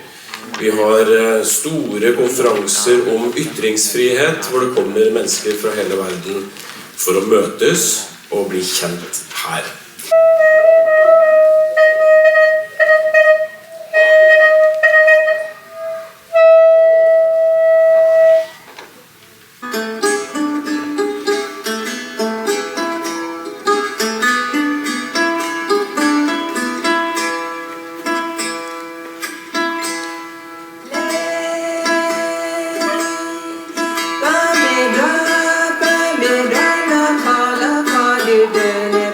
Vi har eh, store konferanser om ytringsfrihet, hvor det kommer mennesker fra hele verden for å møtes og bli kjent her.ဂီၤလၢအဂ့ၤ ဟါလၢအဂ့ၤ နံၤ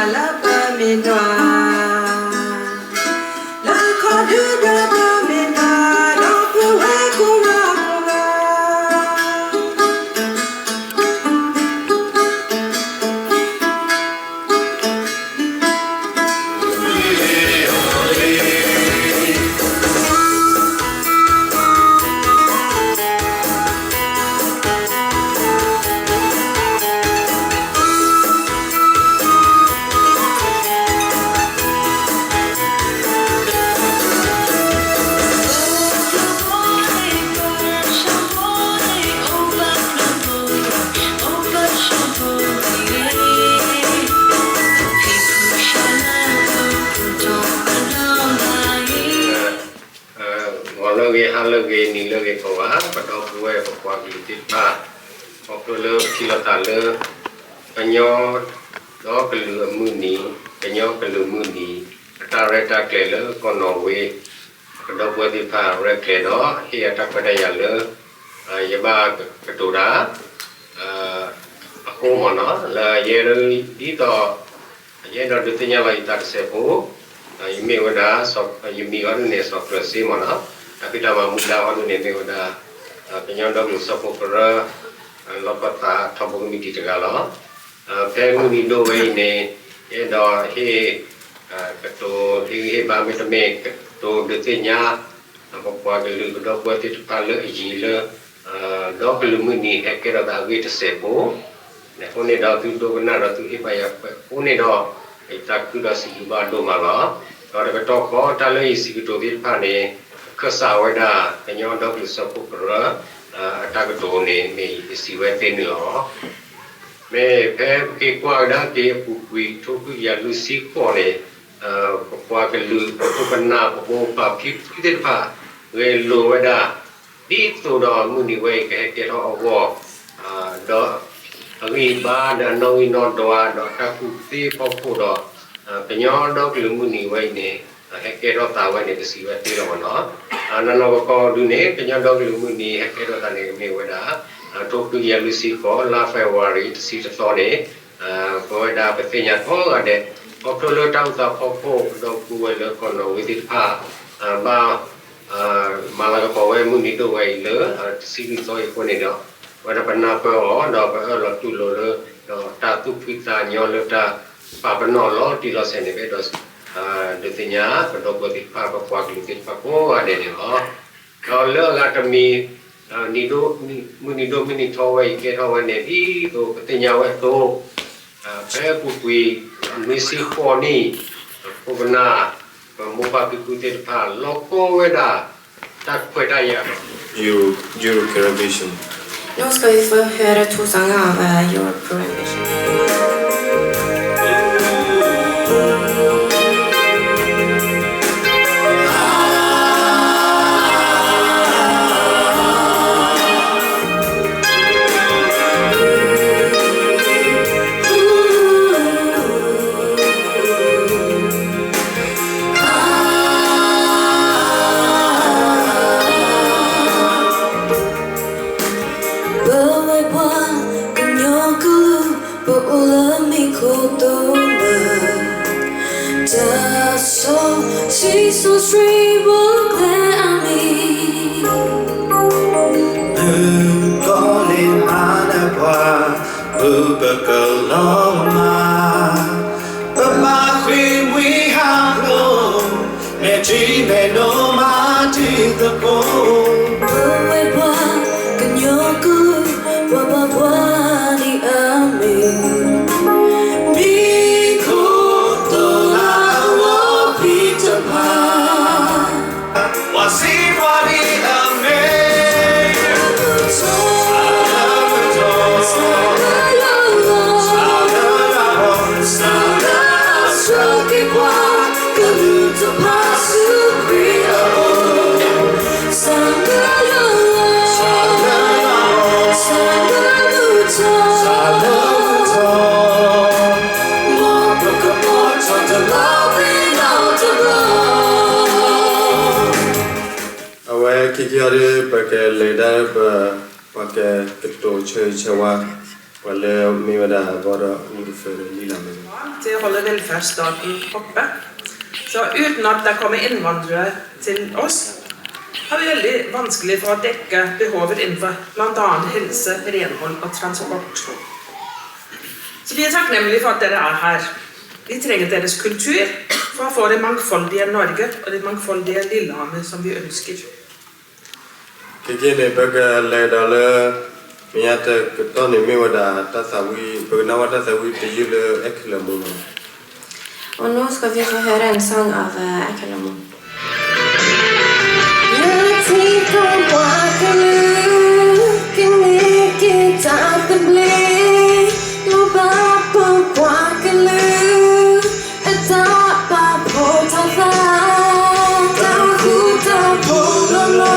လၢအဂ့ၤကိးဂၤ ပဒီပုၢ်ဝဲၢ် ပပှၤကလုာ်သ့ၣ်တဖၣ် ခီဖျိလၢပထံၣ်လိာ်သးလၢ ကညီဒီကလုာ်အမုၢ်နံၤ, ကညီကလုာ်မုၢ်နံၤ အတၢ်ရဲၣ်တၢ်ကျဲၤလၢကီၢ်နီၣ်ဝ့, ပဒီပုၢ်ဝဲၢ်သ့ၣ်တဖၣ်ရဲၣ်ကျဲၤဒီး ဟ့ၣ်အတၢ်ခွဲးတၢ်ယာ်လၢ ယဘၣ်ကတိၤတၢ် အဃိမ့ၢ်နီၤ လၢယဲဒ်သိး ယအဲၣ်ဒိးဒုးသ့ၣ်ညါလီၤယသးတစဲးဖိ, ယမ့ၢ်ဝဲဒၣ် ယမံၤအီၤဒ်န့ၣ် စီၤကျၢၤစ့မ့ၢ်နီၤ, တၢ်ဖံးတၢ်မၤမူဒါအီၤဒ်န့ၣ် မ့ၢ်ဝဲဒၣ် ကညီဒီကလုာ်စၢဖှိၣ်ကရၢ လီၢ်ခၢၣ်သးထီဘိကမံးတံာ်တဂၤလီၤ. ဖဲမုၢ်နံၤဒိၣ်ဝဲအံၤန့ၣ် ယအဲၣ်ဒိးဟ့ၣ် ကတိၤဟ့ၣ်ဂံၢ်ဟ့ၣ်ဘါ မ့တမ့ၢ် ကတိၤဒုးသ့ၣ်ညါ ပပှၤကလုာ်ပဒီပုၢ်ဝဲၢ်သ့ၣ်တဖၣ်လၢအယံၤလၢ ဒီကလုာ်မုၢ်နံၤဟဲကဲထီၣ်သးအဂ့ၢ်တစဲးဖိ, အဃိန့ၣ်ဒီးသုဒိကနၣ်ဒီးသုဟ့ၣ်ဘၣ်ယၤ အဃိန့ၣ်ဒီး ယသးခုဒီးစံးဘျုးဘၣ်ဒိၣ်မးလီၤ. ဒီးတကတီၢ်ဃီတၢ်လၢယစံးကတိၤသ့ၣ်တဖၣ်န့ၣ် ခၢၣ်စးဝဲဒၣ် ကညီဒီကလုာ်စၢဖှိၣ်ကရၢ အတၢ်ကတိၤန့ၣ် မ့ၢ်ယစံးဝဲသ့န့ၣ်လီၤ. မ့ၢ်ဖဲပက့ၤကွၢ်ကဒါက့ၤအပူၤကွံာ် ထိခွံကယၤလွံၢ်ဆံဃိးန့ၣ် ပပှၤကလုာ် ပခိၣ်ပနၢ်ပမိၢ်ပပၢ်ဖံဖုသ့ၣ်တဖၣ် ဂဲၤလိာ်ဝဲဒၣ် ဒ်သိးဒီးမုၢ်နံၤဝဲအံၤကဟဲကဲထီၣ်အဂီၢ် ဒီးအဂံၢ်အဘါဒီးအနီၣ်ဂံၢ်နီၣ်ဒွး ဒီးတၢ်ကူၣ်သ့အဖီခိၣ်ဒီး ကညီဒီကလုာ်မုၢ်နံၤဝဲအံၤန့ၣ် ဟဲကဲထီၣ်သးဝဲန့ၣ် ပစံးဝဲသ့လီၤမ့ၢ်နီၤ. နီၢ်နီၢ်ကီၢ်ကီၢ်ဒုန့ၣ် ကညီဒီကလုာ်မုၢ်နံၤဟဲကဲထီၣ်သးန့ၣ် မ့ၢ်ဝဲဒၣ် ထိခွံကယၤလွံၢ်ဆံဃိး လါဖ့ၤဘြူၤအါရံၤ တဆံတသီန့ၣ် ပဝဲဒၣ်ပသ့ၣ်ညါကိးဂၤဒဲး ခီဖျိလၢတၢ်အိၣ်သးဖီခိၣ် ပဒီပုၢ်ဝဲၢ်လၢကီၢ်နီၣ်ဝ့သ့ၣ်တဖၣ် ဘၣ် မၤလၤကပီၤဝဲမုၢ်နံၤဒိၣ်ဝဲအံၤလၢ တဆံလွံၢ်သီအံၤအဃိန့ၣ်ဒီး အဝဲဒၣ်ပနၢ်ပၢၢ်အီၤ ဒီးပအၢၣ်လီၤတူၢ်လိာ်လၢ ဒီးတၢ်သူၣ်ဖှံသးညီလၢတၢ်ပာ်ပနီၣ်လီၤတံၢ်လီၤဆဲးန့ၣ် ပအဲၣ်ဒိး ဒုးသ့ၣ်ညါ ပဒီပုၢ်ဝဲၢ်သ့ၣ်တဖၣ် ပပှၤကလုာ်သ့ၣ်တဖၣ်ကိးဂၤဒဲးန့ၣ်လီၤ. ဒီးလၢအဂၤတမံၤ နံၤဒိၣ်မုၢ်နံၤထီဝဲအံၤကဲထီၣ်ဝဲန့ၣ် ဒ်သိးပသ့ၣ်ညါဝဲအသိး ဖဲအပူၤကွံာ် နွံဆံဃိးနံၣ် ပခိၣ်ပနၢ် ပမိၢ်ပၢ်ဖံဖုသ့ၣ်တဖၣ် လီၤကီဝဲဒၣ် တၢ်ခွဲးတၢ်ယာ် Euro-, European Vision. Nu ska vi få höra två sånger av eh, European Vision. Jesus, we will glad me. မုၣ်ကီၤလံၢ်မၤနၢၤပှၤ, မုၣ်ပကလီၤမၢ်, ပမၤဃံးမှံဟးဖျိး, မဲာ်ထံမဲာ်နိမၤတံၤသကိး, ပဝဲပှၤကညီကုၢ်, ပှၤဘၣ်ပှၤန့ၣ်အမ့ၢ် မံၤခိၣ်သိလၢအဝီဖံးတဖၣ်, ပှၤစံးပှၤဒ်အမ့ၢ် ကလုၢ်တဖၣ်ဆူခရံာ်အအိၣ်, စၢ်လၢလၢ, စၢ်လၢလၢ, စၢ်လၢလၢ, မ်ပကမီထီၣ်တလီၤသ့ၣ်နီတဘျီ. အဝဲခံခံအီၤဒီး ပကလဲၤကဒါပ ပှၤကကတိၤဆၢဂ့ၤဆၢဝါ ပှၤလၢမ့ၢ်ဝဲဒၣ်အဘီဒီး မူတဖၢဒီးလံာ်လၢ်မ့ၢ် Til å holde velferdsstaten oppe. Så uten at det kommer innvandrere til oss, har vi veldig vanskelig for å dekke behovet innenfor blant annet helse, renhold og transport. Så vi er takknemlige for at dere er her. Vi trenger deres kultur for å få det mangfoldige Norge og det mangfoldige Lillehammer som vi ønsker. ခဲကနံၣ်န့ၣ် ပကလဲၤဒီးလၢ မဲာ်ညါတကတီၢ်န့ၣ်မ့ၢ်ဝဲဒၣ်တၢ်သးဝံၣ်, ပကနၢ်ဝဲတၢ်သးဝံၣ်တယုၢ်လၢအဲၣ်ခဲလၢာ်မူန့ၣ်လီၤ. Och nu ska vi få höra en sång av eh, Ekelo Mor. ယထံၣ်ပှၤကလုာ် ကန့ၢ်က့ၤတၢ်သဘျ့, လိၣ်ဘၣ်ပပှၤကလုာ် အတၢ်ပာ်ဖှိၣ်ထီၣ်သး, တၢ်ဃူတၢ်ဖိးလီၤလီ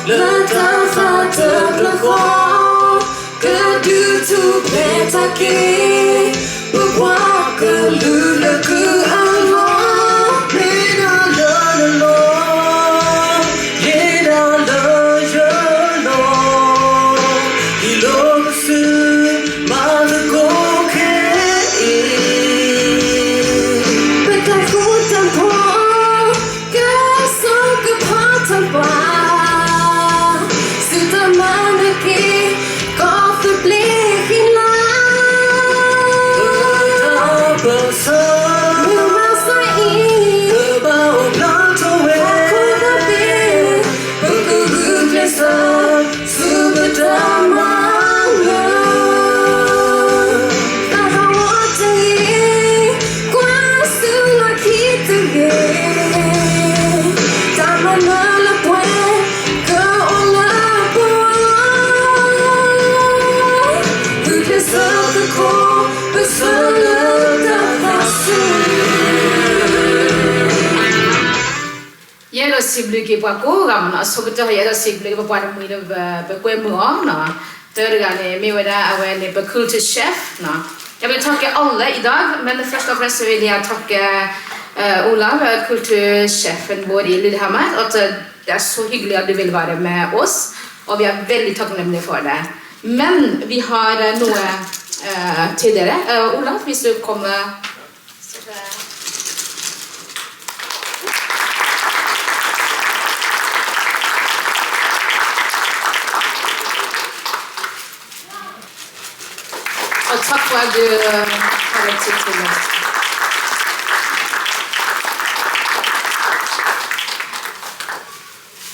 ၤ, လၢတၢ်သးတဖျၢၣ်ဃီ, ကဒုးထူၣ်ဖျဲးထီၣ်က့ၤ ပပှၤကလုာ်လၢကုၢ်အလီၢ်, မ့ၢ်ဒၣ်လၢနလီၢ်, မ့ၢ်ဒၣ်လၢယလီၢ်, ဟံၣ်လိာ်ပစု မၤသကိးခဲအံၤ, ပတၢ်ဃူတၢ်ဖိး ကဆိကဖးထီၣ်ပှၤ, စူၢ်တၢ်မၤနၢၤက့ၤ ကီၢ်သဘျ့ဃံလၤ, လၢတၢ်ပၢဆှၢ မုၢ်မဆါအံၤ ပဘၣ်အိၣ်ဖျါထီၣ်ဝဲ, ဟီၣ်ခိၣ်ဒီဘ့ၣ် ပကဂုာ်ကျဲးစၢး ဆူပတၢ်မၤနၢၤ, သးဟးဂီၤတဂ့ၤ, ကွၢ်ဆူလီၢ်ခံတဂ့ၤ, တၢ်မၤနၢၤလၢပှဲၤ ကအိၣ်လၢပဂီၢ်, ဂုာ်ကျဲးစၢးသကိး ပဆၢလၢတၢ်သးဆူ ယအဲၣ်ဒိးစံးဘျုးက့ၤပှၤကိးဂၤမ့ၢ်နီၤ, အဆိကတၢၢ် ယအဲၣ်ဒိးစံးဘျုးက့ၤပပှၤတမှံၤလၢပကွဲမုာ်အီၤနီၤ, တၢတဂၤန့ၣ် မ့ၢ်ဝဲဒၣ်အဝဲန့ၣ် ပ culture chef နီၤ, ယဘၣ်ထီၣ်က့ၤ Ola အံၤဒီး မ့ၢ် first of all စဝ့လံ အထီၣ်က့ၤ Ola ပ culture chef ဘိဒ်လံဟါမး, အတ det er så hyggelig at du vil være med oss, og vi er veldig takknemlige for det. Men vi har eh, noe eh, til dere. Eh, Ola, hvis du kommer. Og takk for at du eh, har deg tid til oss.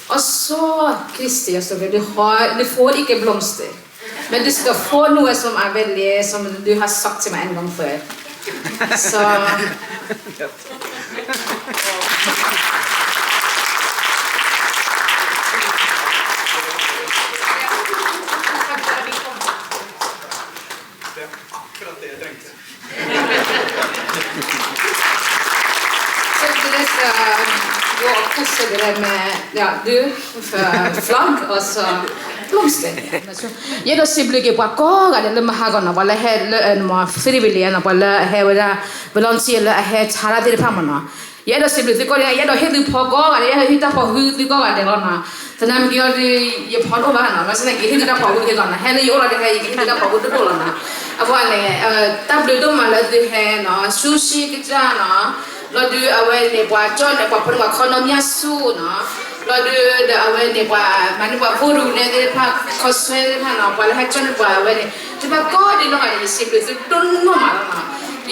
Og så, Kristi, jeg så du, har, du får ikke blomster. Men du skal få noe som er veldig, som du har sagt til meg en gang før. Så. Akkurat det jeg trengte. Så dere skal gå og kose dere med, ja, du, f- flagg, og så blomster. ယအဲၣ်ဒိးစံးဘျုးက့ၤပှၤကိးဂၤဒဲးလၢမဟါဂီၤနီၤ, ပှၤလၢဟဲလၢမ့ၢ် free will နီၤ, ပှၤလၢအဟဲဝဲဒၣ် volunteer လၢအဟဲဆါတၢ်သ့ၣ်တဖၣ်မ့ၢ်နီၤ. ယအဲၣ်ဒိးစံးဘျုးသုကိးဂၤဒဲး, ယအဲၣ်ဒိးဟ့ၣ်သုဖီကိးဂၤဒဲး, ယအဲၣ်ဒိးဟ့ၣ်တၢ်ဖီၣ်ဃုာ်သုကိးဂၤဒဲးလီၤနီၤ. သနာ်က့အီၤဒီး ယဖီတအိၣ်ဘၣ်နီၤ, ဘၣ်ဆၣ်သနာ်က့ ဟ့ၣ်သုတၢ်ဖီၣ်ဃုာ်က့ၤလီၤနီၤ, ဟဲလၢယအိၣ်လီၤဒီး ဟဲယကဟ့ၣ်သုတၢ်ဖီၣ်ဃုာ်ဒိၣ်ဒိၣ်လီၤနီၤ. အဃိန့ၣ် တၢ်ဘျုးဒိၣ်မးလၢသုဟဲနီၤ, ဆူၣ်ဆံကစၢ်နီၤ, လီၤဒုးအဝဲန့ၣ် ပှၤကၠီၣ်န့ၣ် ပှၤဖိန့ၣ် ပှၤခီနီၣ်မၠၣ်ဆူၣ်နီၤ, လီၤဒုးဒီးအဝဲန့ၣ် ပှၤမၤန့ၢ်ပှၤ vote န့ၣ်သ့ၣ်တဖၣ် ခီဆွဲသ့ၣ်တဖၣ်နီၤ, ပှၤလၢဟဲကၠီၣ်န့ၢ်ပှၤအဝဲန့ၣ် တဖၣ်ကိးဒံနီၢ်ဂၤန့ၣ် ယစံးဘျုးသုဒိၣ်နီၢ်မးလီၤနီၤ. ယ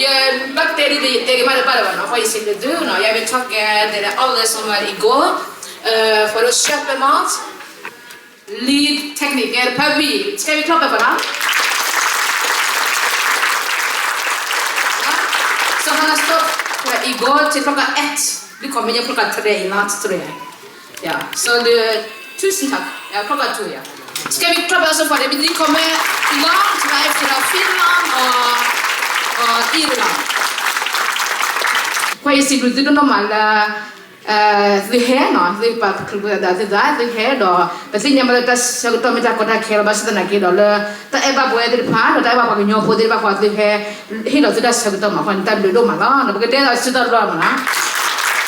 ဘၣ်တဲဒ်ယတဲက့ၤမးတဘၣ်လၢၤဘၣ်နီၤ, အဃိယစံးဘျုးသုနီၤ, ယ I will talk, uh, the, all this on my ego, uh, for the short amount. Lead technique, eh, ဖဲဘံၣ် စကဲဝံၤ ချီၣ်ပၢၢ်ပနီၤ. So, how to stop the ego, စကဲဝံၤ ချီၣ်က at, ဒ်ခီမ့ၢ်ညါ ချီၣ်က three, not three. Yeah, so the two syntax, yeah, ချီၣ်က two, yeah. စကဲဝံၤ ချီၣ်ပၢၢ် so far ဒ်ခီမ့ၢ် long life, should I feel long or, or ill long? ကွၢ်ယစံးဘျုးသုဒိၣ်နီၢ်မးလၢ သုဟဲနီၤ, သုပာ်ချုးပသး သုသးသုဟဲဒီး ပသ့ၣ်ညါဘၣ်လၢတၢ်ဆၢကတီၢ်မ့ၢ်တၢ်ကီတၢ်ခဲလီၤ, ဘၣ်ဆၣ်သနာ်က့ဒီးလၢ တၢ်အဲၣ်ဘၣ်ပှၤသ့ၣ်တဖၣ် ဒီးတၢ်အဲၣ်ဘၣ်ပှၤကညီဖိသ့ၣ်တဖၣ်ဃီ သုဟဲဟ့ၣ်လီၤသုတၢ်ဆၢကတီၢ်မးဃီန့ၣ် တၢ်ဘျုးဒိၣ်မးလီၤ. ပကတဲဒီးဆၢကတီၢ်တဘျီမးနီၤ. ဒီး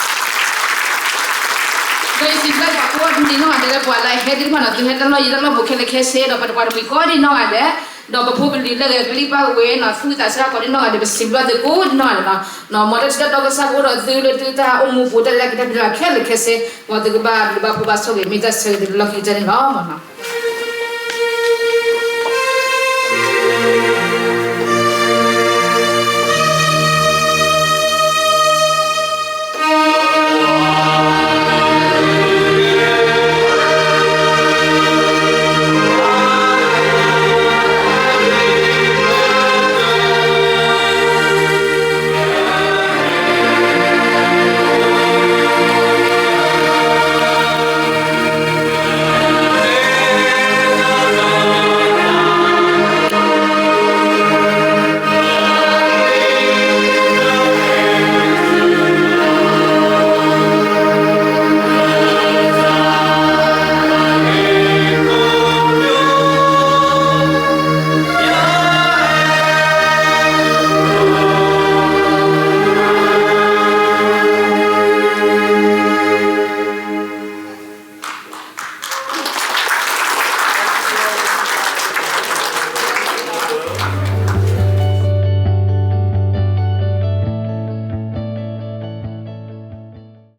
ယစံးဘျုးပှၤကိးဒံနီၢ်ဂၤဒဲးလၢပှၤလၢအဟဲသ့ၣ်တဖၣ်နီၤ, သုဟဲတၢ်လီၢ်ယံၤတၢ်လီၢ်ဘူးခဲလၢာ်ခဲဆ့ဒီး ပတပှၤတမှံၤကိးဒံနီၢ်ဂၤဒဲး ဒီးပဖိပလံၤလၢအဂဲၤကလံၣ်ဘၣ်ဝဲနီၤ, သူၣ်ဝံသးစူၤကိးဒံနီၢ်ဂၤဒဲး ပစံးဘျုးသုကိးဒံနီၢ်ဂၤဒဲးလီၤ. မ်တၢ်ထံၣ်တၢ်တီကစၢ်ကအိၣ်ဒီးသုလၢသုတၢ်အိၣ်မူပူၤ တၢ်လဲၤက့ၤတၢ်ဖံးတၢ်မၤခဲလၢာ်ခဲဆ့, မ်သုကဘၣ်ဘျုးဘၣ်ဖှိၣ်ဘၣ်ဆိၣ်ဂ့ၤ မ့ၢ်တၢ်ဆၢဂ့ၤသုလၢလီၢ်ခံကတၢၢ်န့ၣ်လီၤမးနီၤ.